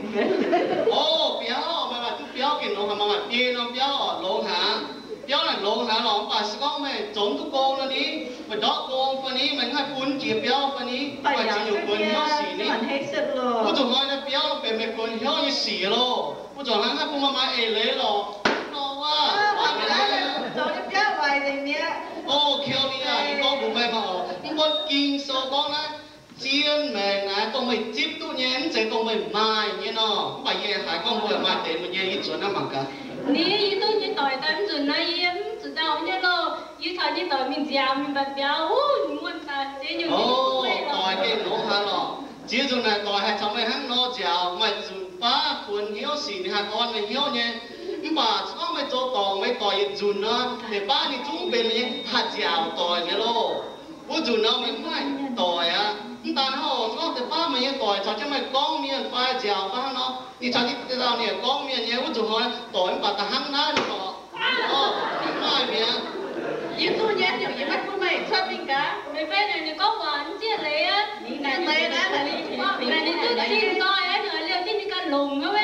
O, biauv, maaih maaih duqv biauv gengh longx haic, maaih maaih biei norm biauv oc, longx haic. Biauv naaic longx haic lorqc, mv baac se gorngv meih zoux mv duqv gong nor ni, meih ndortv gong fai ni, meih mv haih bun jiex biauv fai ni, maaih ziex nyungc guonx hnyouv sic ni. Wuov zuqc hnoi naaiv biauv benx meih guonx hnyouv nyei sic loh. Wuov zuqc hnangv naaiv bun maaih maaih eix leiz lorqc. Nor wuov, o, Kelly aah, yie gorngv mbuox meih maah oc, mv buonv Ging-Sou gorngv naaiv, zien maengc naaiv dongh meih zipv duqv nyei, mv zeiz dongh meih maaih nyei nor. Mv baac yie haiz gorngv mbuo maaih deix mbuo nyei, yie zuonx naaiv mangc gaax. Ni yie duqv nyei doic daaih mv nzunc naaiv yie mv zuqc ndau nyei loh. Yie caux nyei doic mingh nziaaux mingh mbatc biauv, wuov, muonh daaih ziex nyungc. O, doic gengh longx haic lorqc. Ziex nzunc naaic doic haih caux meih hnangv nor nziaaux, maaih nzunc baav guonx hnyouv sic ninh haih orn meih hnyouv nyei. Mv baac se gorngv meih zoux dorngc meih doic yietc nzunc nor, deix baav ninh zungv benx meih nyei haih nziaaux doic nyei loh. Wuov nzunc nor meih mv maaih doic aqv. Mv daan hnangv oc, se gorngv deix baav meih nyei doic caux jienv meih gorngv mienh fai nziaaux fai hnangv nor, ninh caux jienv dauh ninh gorngv mienh nyei, wuov nzunc hnoi doic mv baac da'hnangv naaiv nor. Orv, mv maaih mi'aqv. Yie duqv nyei nyungc yie maiv bun meih cuotv mingh gaax. Meih fai naaic ninh gorngv waac mv zieqv leiz aqv. Ninh zieqv leiz naaiv, ninh duqv zinh nzoih aqv, ninh liouh jienv ninh ganh longc aqv.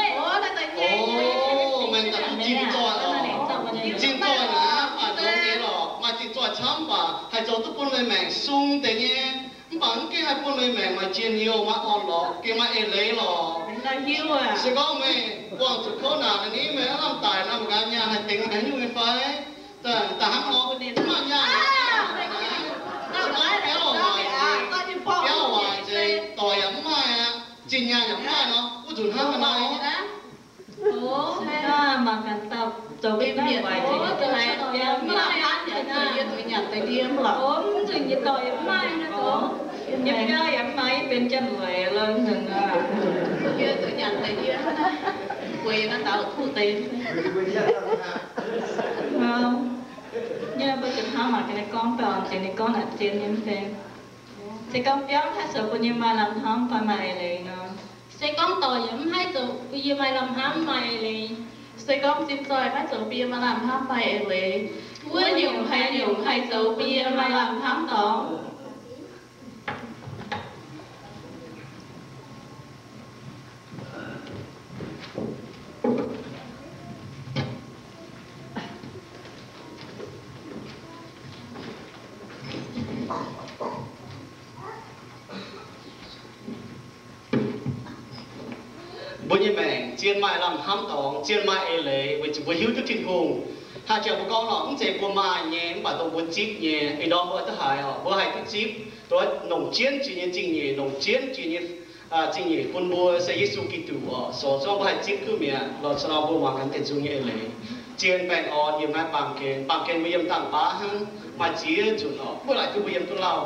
Meih ganh duqv zinh nzoih oc. Zinh nzoih naaiv maaih zoux deix lorqc, maaih zinh nzoih camv baac haih zoux duqv bun meih maengc sung deix nyei. Mv baac mv gaengh haih bun meih maengc maaih njien-youh, maaih orn-lorqc, gengh maaih eix leiz lorqc. Se gorngv meih buangh zuqc kouv naanc ni, meih aav lamh daic nor, meih ganh nyaah haih dengx meih haaix nyungc nyei fai? Da'hnangv nor, mv maaih nyaah. Se gorngv biauv waaic nzengc, biauv waaic nzengc, doic yaac mv maaih aqv, zinh nyaanh yaac mv maaih nor, wuov nzunc hnangv haaix nor? Mangc gaax dauh zoux mbienv waaic nzengc, mv maaih aqv. Mv nzunc nyei doic yaac mv maaih nor, nyei biauv yaac mv maaih, yie benx janx-weic lorqc nzunc aac. Nyei mbuo zuqc hnamv mangc gaax ninh gorngv, mv baac orn ziex ninh gorngv naaic zien nyei mv bei. Se gorngv biauv mv haih zoux bun yie maaih lamh hnamv fai maaih eix leiz nor, se gorngv doic yaac mv haih zoux bun yie maaih lamh hnamv maaih eix leiz. Se gorngv zinh nzoih maiv zoux bun yie maaih lamh hnamv maaih eix leiz, wuov nyungc haaix nyungc haih zoux bun yie maaih lamh hnamv dorngx? Mbuo nyei maengc zien maaih lamh hnamv dorngx, zien maaih eix leiz, weic zuqc mbuo hiuv duqv Tin-Hungh. Haaix jangx mbuo gorngv nor, mv zeiz mbuo maaih nyei, mv baac dongh mbuo zipv nyei. Ih ndorm mbuo duqv haiz oc, mbuo haih duqv zipv, dongh nongc jienv jiex nyei zingh nyeic, nongc jienv jiex nyei zingh nyeic bun mbuo se Yesu Giduc oc. Soux zorqv mbuo haih zipv duqv mi'aqv. Lorz caux nor mbuo muangx gaax deix nzung nyei eix leiz. Zien baengh orn yiem naaiv baamh gen, baamh gen mbuo yiem dangh baav hnangv, maaih ziex nzunc oc, mbuo laaic duqv mbuo yiem duqv lauh.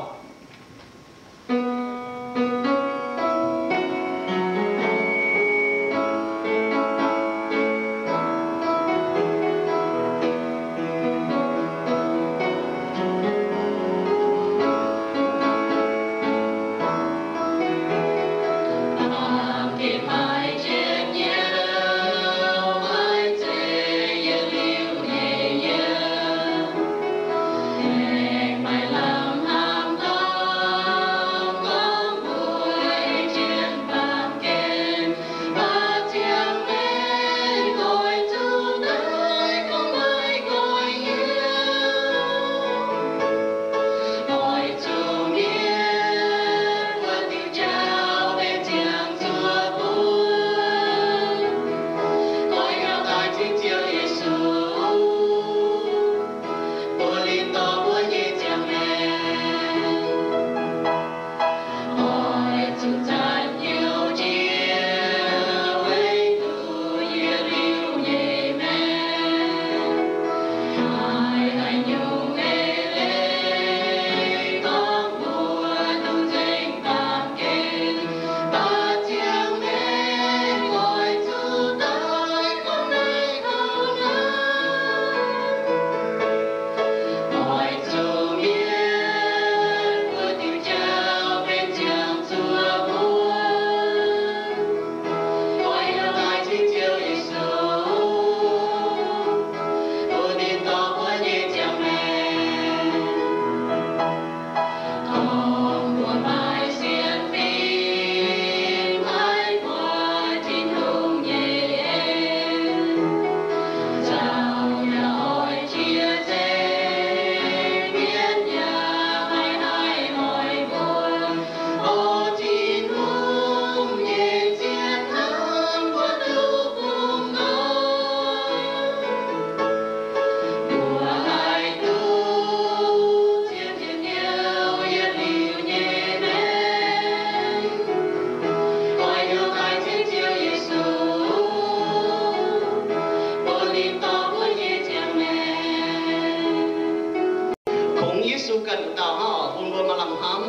Yesu ganh nduqc dauh hnangv oc, bun mbuo maaih lamh hnamv.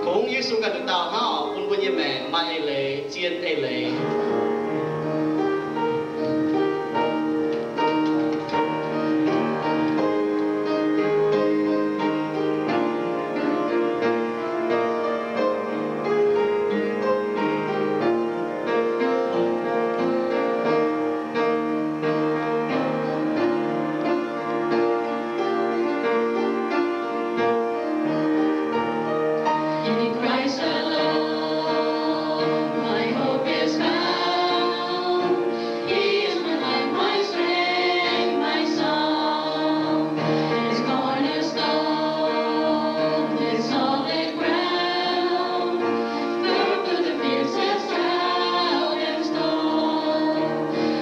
Kungx Yesu ganh nduqc dauh hnangv oc, bun mbuo nyei maengc maaih eix leiz, zien eix leiz. In Christ alone my hope is found. He is my life, my strength, my song. His cornerstone, his solid ground. Firm through the fiercest drought and storm.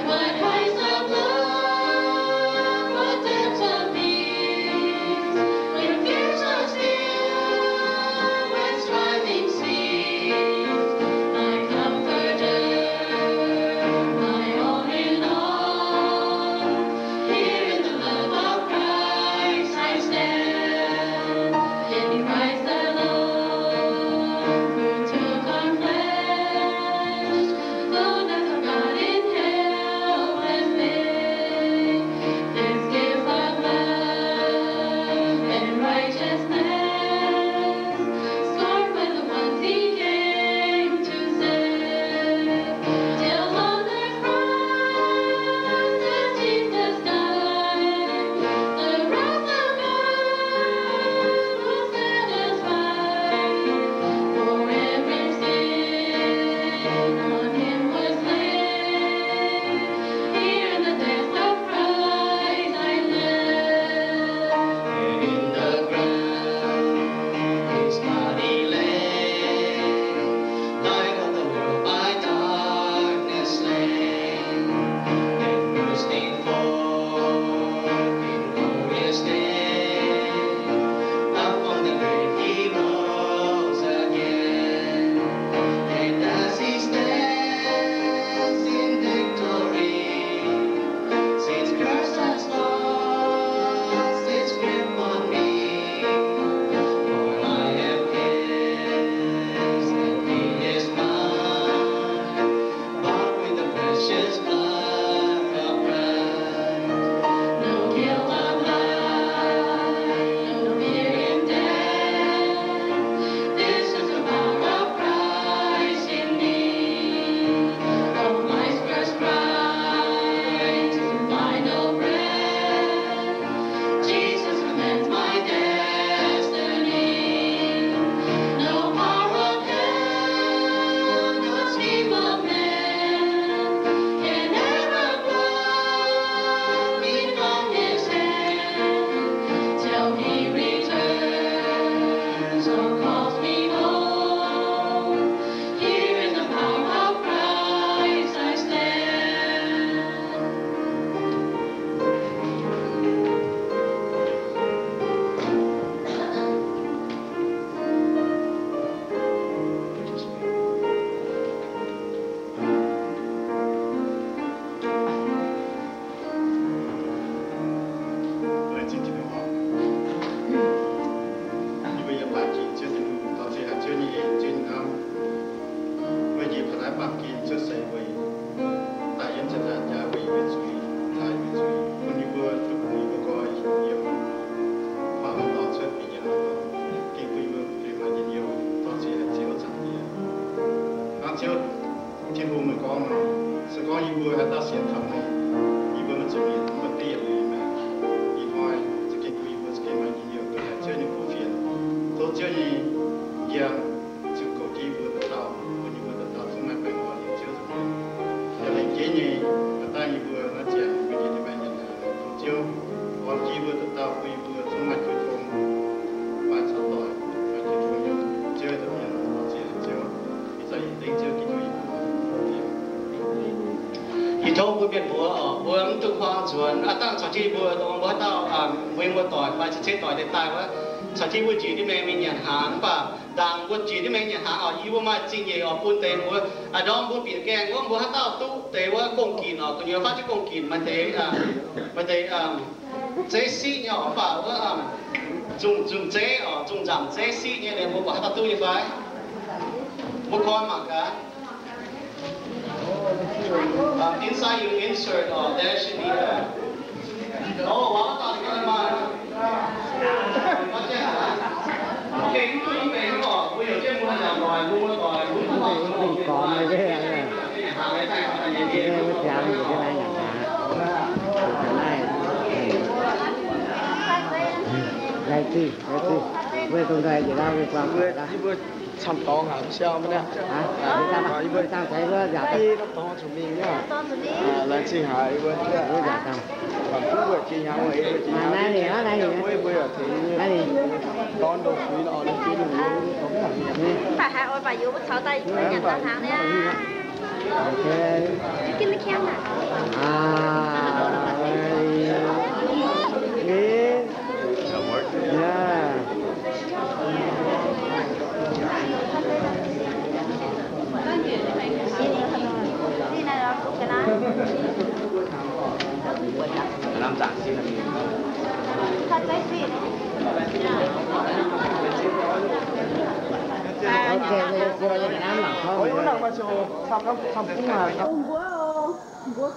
What heights of love, what depths of peace, when fears are still, when striving cease. My comforter, my all in all, here in the love of Christ I stand. In Christ alone, who took on flesh, though not forgotten in helpless faith, this gift of love and righteousness, scorned by the ones he came to save, till on the cross that Jesus died, the wrath of God was satisfied. For every sin on him was laid. Here in the death of Christ I live. And in the ground his body lay, light of the world by darkness slain, and bursting forth in glorious day, up from the grave he rose again. And as he stands in victory, since Christ has lost his grip on me, for I am his and he is mine, bought with the precious blood of Christ. No guilt of life, no fear in death, this is the power of Christ in me. From life's first cry to final breath, Jesus commands my destiny. No power of hell, no scheme of man can ever pluck me from his hand, till he returns or calls me home. Here in the power of Christ I stand. Laengz zingh Tin-Hungh. Yie mbuo yiem laengz zingh Ziouv Tin-Hungh, dorh ziex haic Ziouv nyei en, Ziouv nyei hnamv. Meih njiec taux naaiv baamh gen cuotv seix weic daaih yiem ziepc nzaangc jaax weic yie mbuo zuiz, taaih yie mbuo zuiz, bun yie mbuo duqv bungx yie mbuo nqoi yiem, mangc maiv dorh cuotv bieqc nyanc nor, gengh bun yie mbuo fih maaih njien-youh. Dorh ziex haic Ziouv Zaangc Diex. Hnangv Ziouv Tin-Hungh meih gorngv nor, se gorngv yie mbuo haaix dauh sienx kaux meih, yie mbuo maiv zuqc mietc, mv baac deix yietc liuz maengc. Ih hnoi za'gengh bun yie mbuo za'gengh maaih njien-youh duqv haiz Ziouv nyei kuv fienx, tov Ziouv nyei njang ziux goux jienv yie mbuo dauh dauh, bun yie mbuo dauh dauh zungv maaih baengh orn yiem Ziouv nza'hmien. Yaac lengc jeiv nyei, baac dangh yie mbuo naaiv ziangh yie mbuo nyei diex maaih nyanc hnaangx, tov Ziouv orn jienv yie mbuo dauh dauh, bun yie mbuo zungv maaih jiu tong, maaih caux doic, maaih jiu tong yiem Ziouv nza'hmien. Tov ziex Ziouv, ih zanc yie dengv Ziouv Giduc nyei mbuox. Yie tov mbuo mienh mbuox oc, mbuo mv dungx huaang nzuonx. Aav dangh caux jienv yie mbuo, dongh mbuo haaix dauh, mbuo mienh mbuo doic fai caux jienv doic deix daaih wuov, caux jienv mbuo njiec ndiev maengx mingh nyanc hnaangx, mv baac ndaangc mbuo njiec ndiev maengx nyanc hnaangx oc, yie mbuo maaih zingh nyeic oc, bun deix mbuo, aa, ndorm mbuo bieqc gaengh wuov, mbuo haaix dauh duqv deix wuov gong-ginc oc, gu'nyuoz faanv jienv gong-ginc, maaih deix, maaih deix zeiv siqv nyei oc, mv baac wuov, Zungh, zungh zeiv oc, zungh nzamc zeiv siqv nyei, mbuo buatc haaix dauh duqv nyei fai? Mbuo koi mangc gaax. Uh, inside you insert, uh, there should be a, oh, waac dauh ninh ganh maaih. Okay, mv duqv mv benx oc, mbuo heuc jienv mbuo nyanc doic, mbuo doic, mbuo mv mangc zuqc mbuo mienh doic, mbuo mienh hnaangx lai daaih, mbuo jangx njiec jienv naaiv nyanc hnaangx. Laengz zingh, laengz zingh. Mbuo dongh nzoih njiec naaiv mbuo buangh doic lorqc. Camv dorngx haic, siau mv naaiv. Aa, yie dangh ceix wuov yaac daaih. Yie norm dorngx zuqc mingh nyei. Laengz zingh haic yie mbuo. Yie yaac dangh. Mv baac mbuo jiex hnyangx wuov, naaiv ninh, naaiv ninh, mbuo yaac tengx dorn ndongc fuix nor, ninh jiex ninh mbuo. Mv baac haiz oix baac yie mbuo caux daaih nyanc hnaangx nyei. Aa, yeah. Mbuo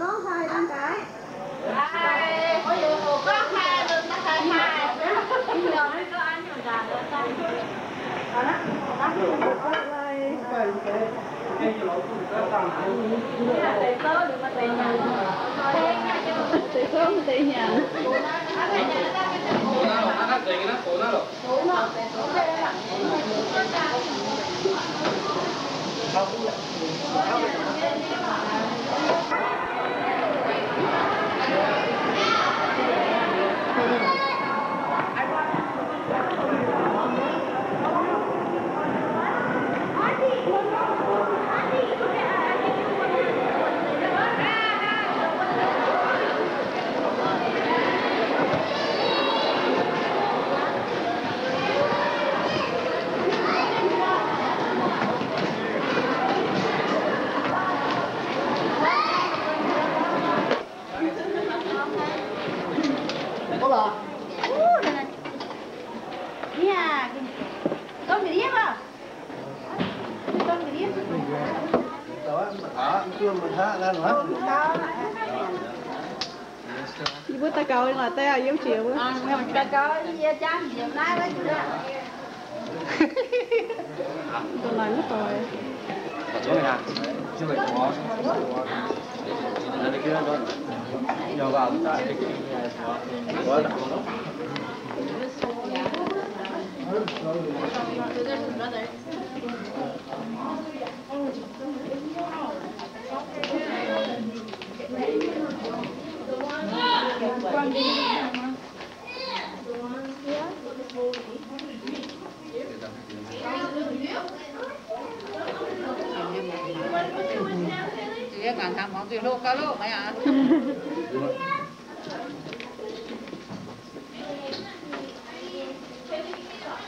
gorngv haaix dangh gaax? Yie mbuo daux gaux lorqc, daaih yiem jiex wuov. Daux gaux, yie jaa njiec naaiv wuov. Dongh naaic mv doix.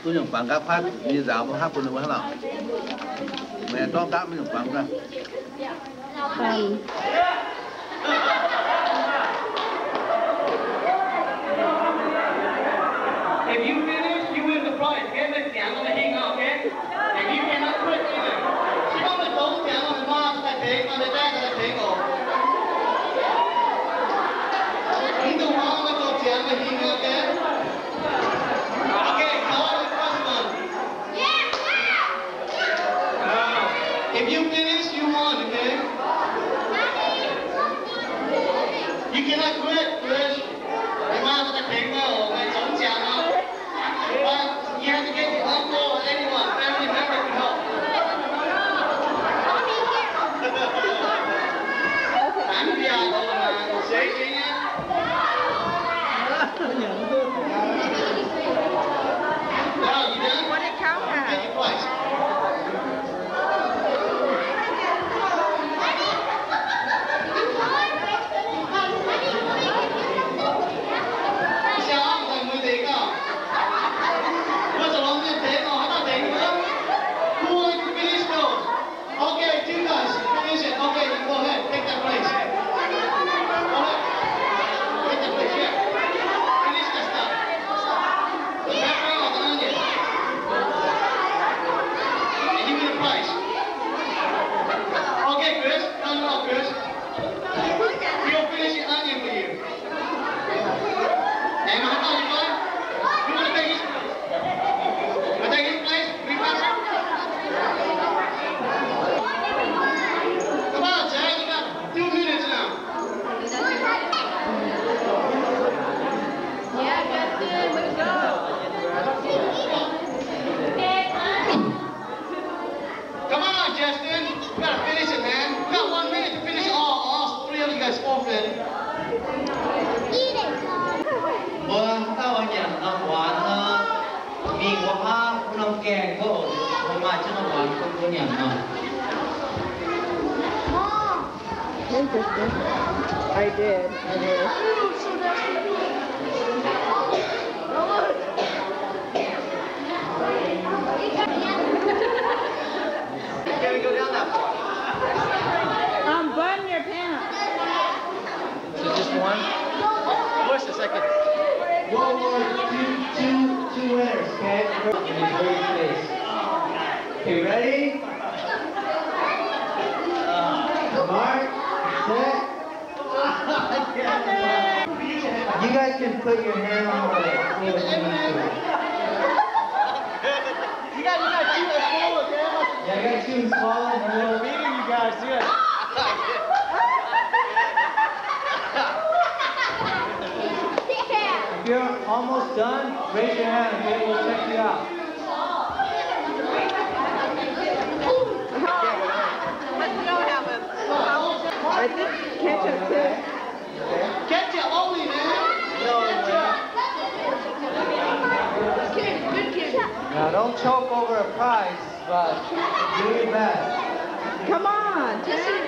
Mbuo nyungc bangc gaax, kuaaiv nyei nzaaux mbuo hapv bun ninh mbuo hnangv nor. Meih dorngv gaav mbuo nyungc bangc gaax. If you finish, you win the prize. Gaeqv meih ziangx meih hingh, okay? And you cannot quit either. Se gorngv meih dorngx ziangx, meih maa daaih tengx, meih daaih tengx oc. Mv dungx hnangv, meih dorngx ziangx meih hingh, okay? Okay, call the first one. If you finish, you won, okay? You cannot quit, Chris. Meih maa daaih tengx meih oc, meih dorngx ziangx oc. But you have to get your uncle or anyone, family member to help. Taux mv biaac loz naaic, seix jiex nyei. Now you done? Take your place. Siang aqv, meih mueiz deix gauh. Wuov zoux longx mienh deix oc. Hey, my husband, you going? You wanna take his, wanna take his place? We got, come on, Jay, you got two minutes now. Yeah, Justin, let's go. Come on, Justin. You gotta finish it, man. You got one minute to finish it all. All three of you guys forfeit. Mbuo haaix dauh nyanc norm waanc nor, mingh wuov haav wuov norm gaengh gorngv, mbuo maaih jienv norm waanc bun mbuo nyanc nor. Interesting. I did. I did. Um, button your pants. So just one? What's the second? One more, two, two, two winners, okay? In the third place. Okay, ready? Mark, set. You guys can put your hand on the table if you need to. You guys, you guys chew and swallow, okay? Yeah, you guys chew and swallow, man. We're beating you guys, yeah. If you're almost done, raise your hand, okay? We'll check you out. I think ketchup too. Ketchup only, man. Ketchup. Now, don't choke over a prize, but do your best. Come on, Jesse.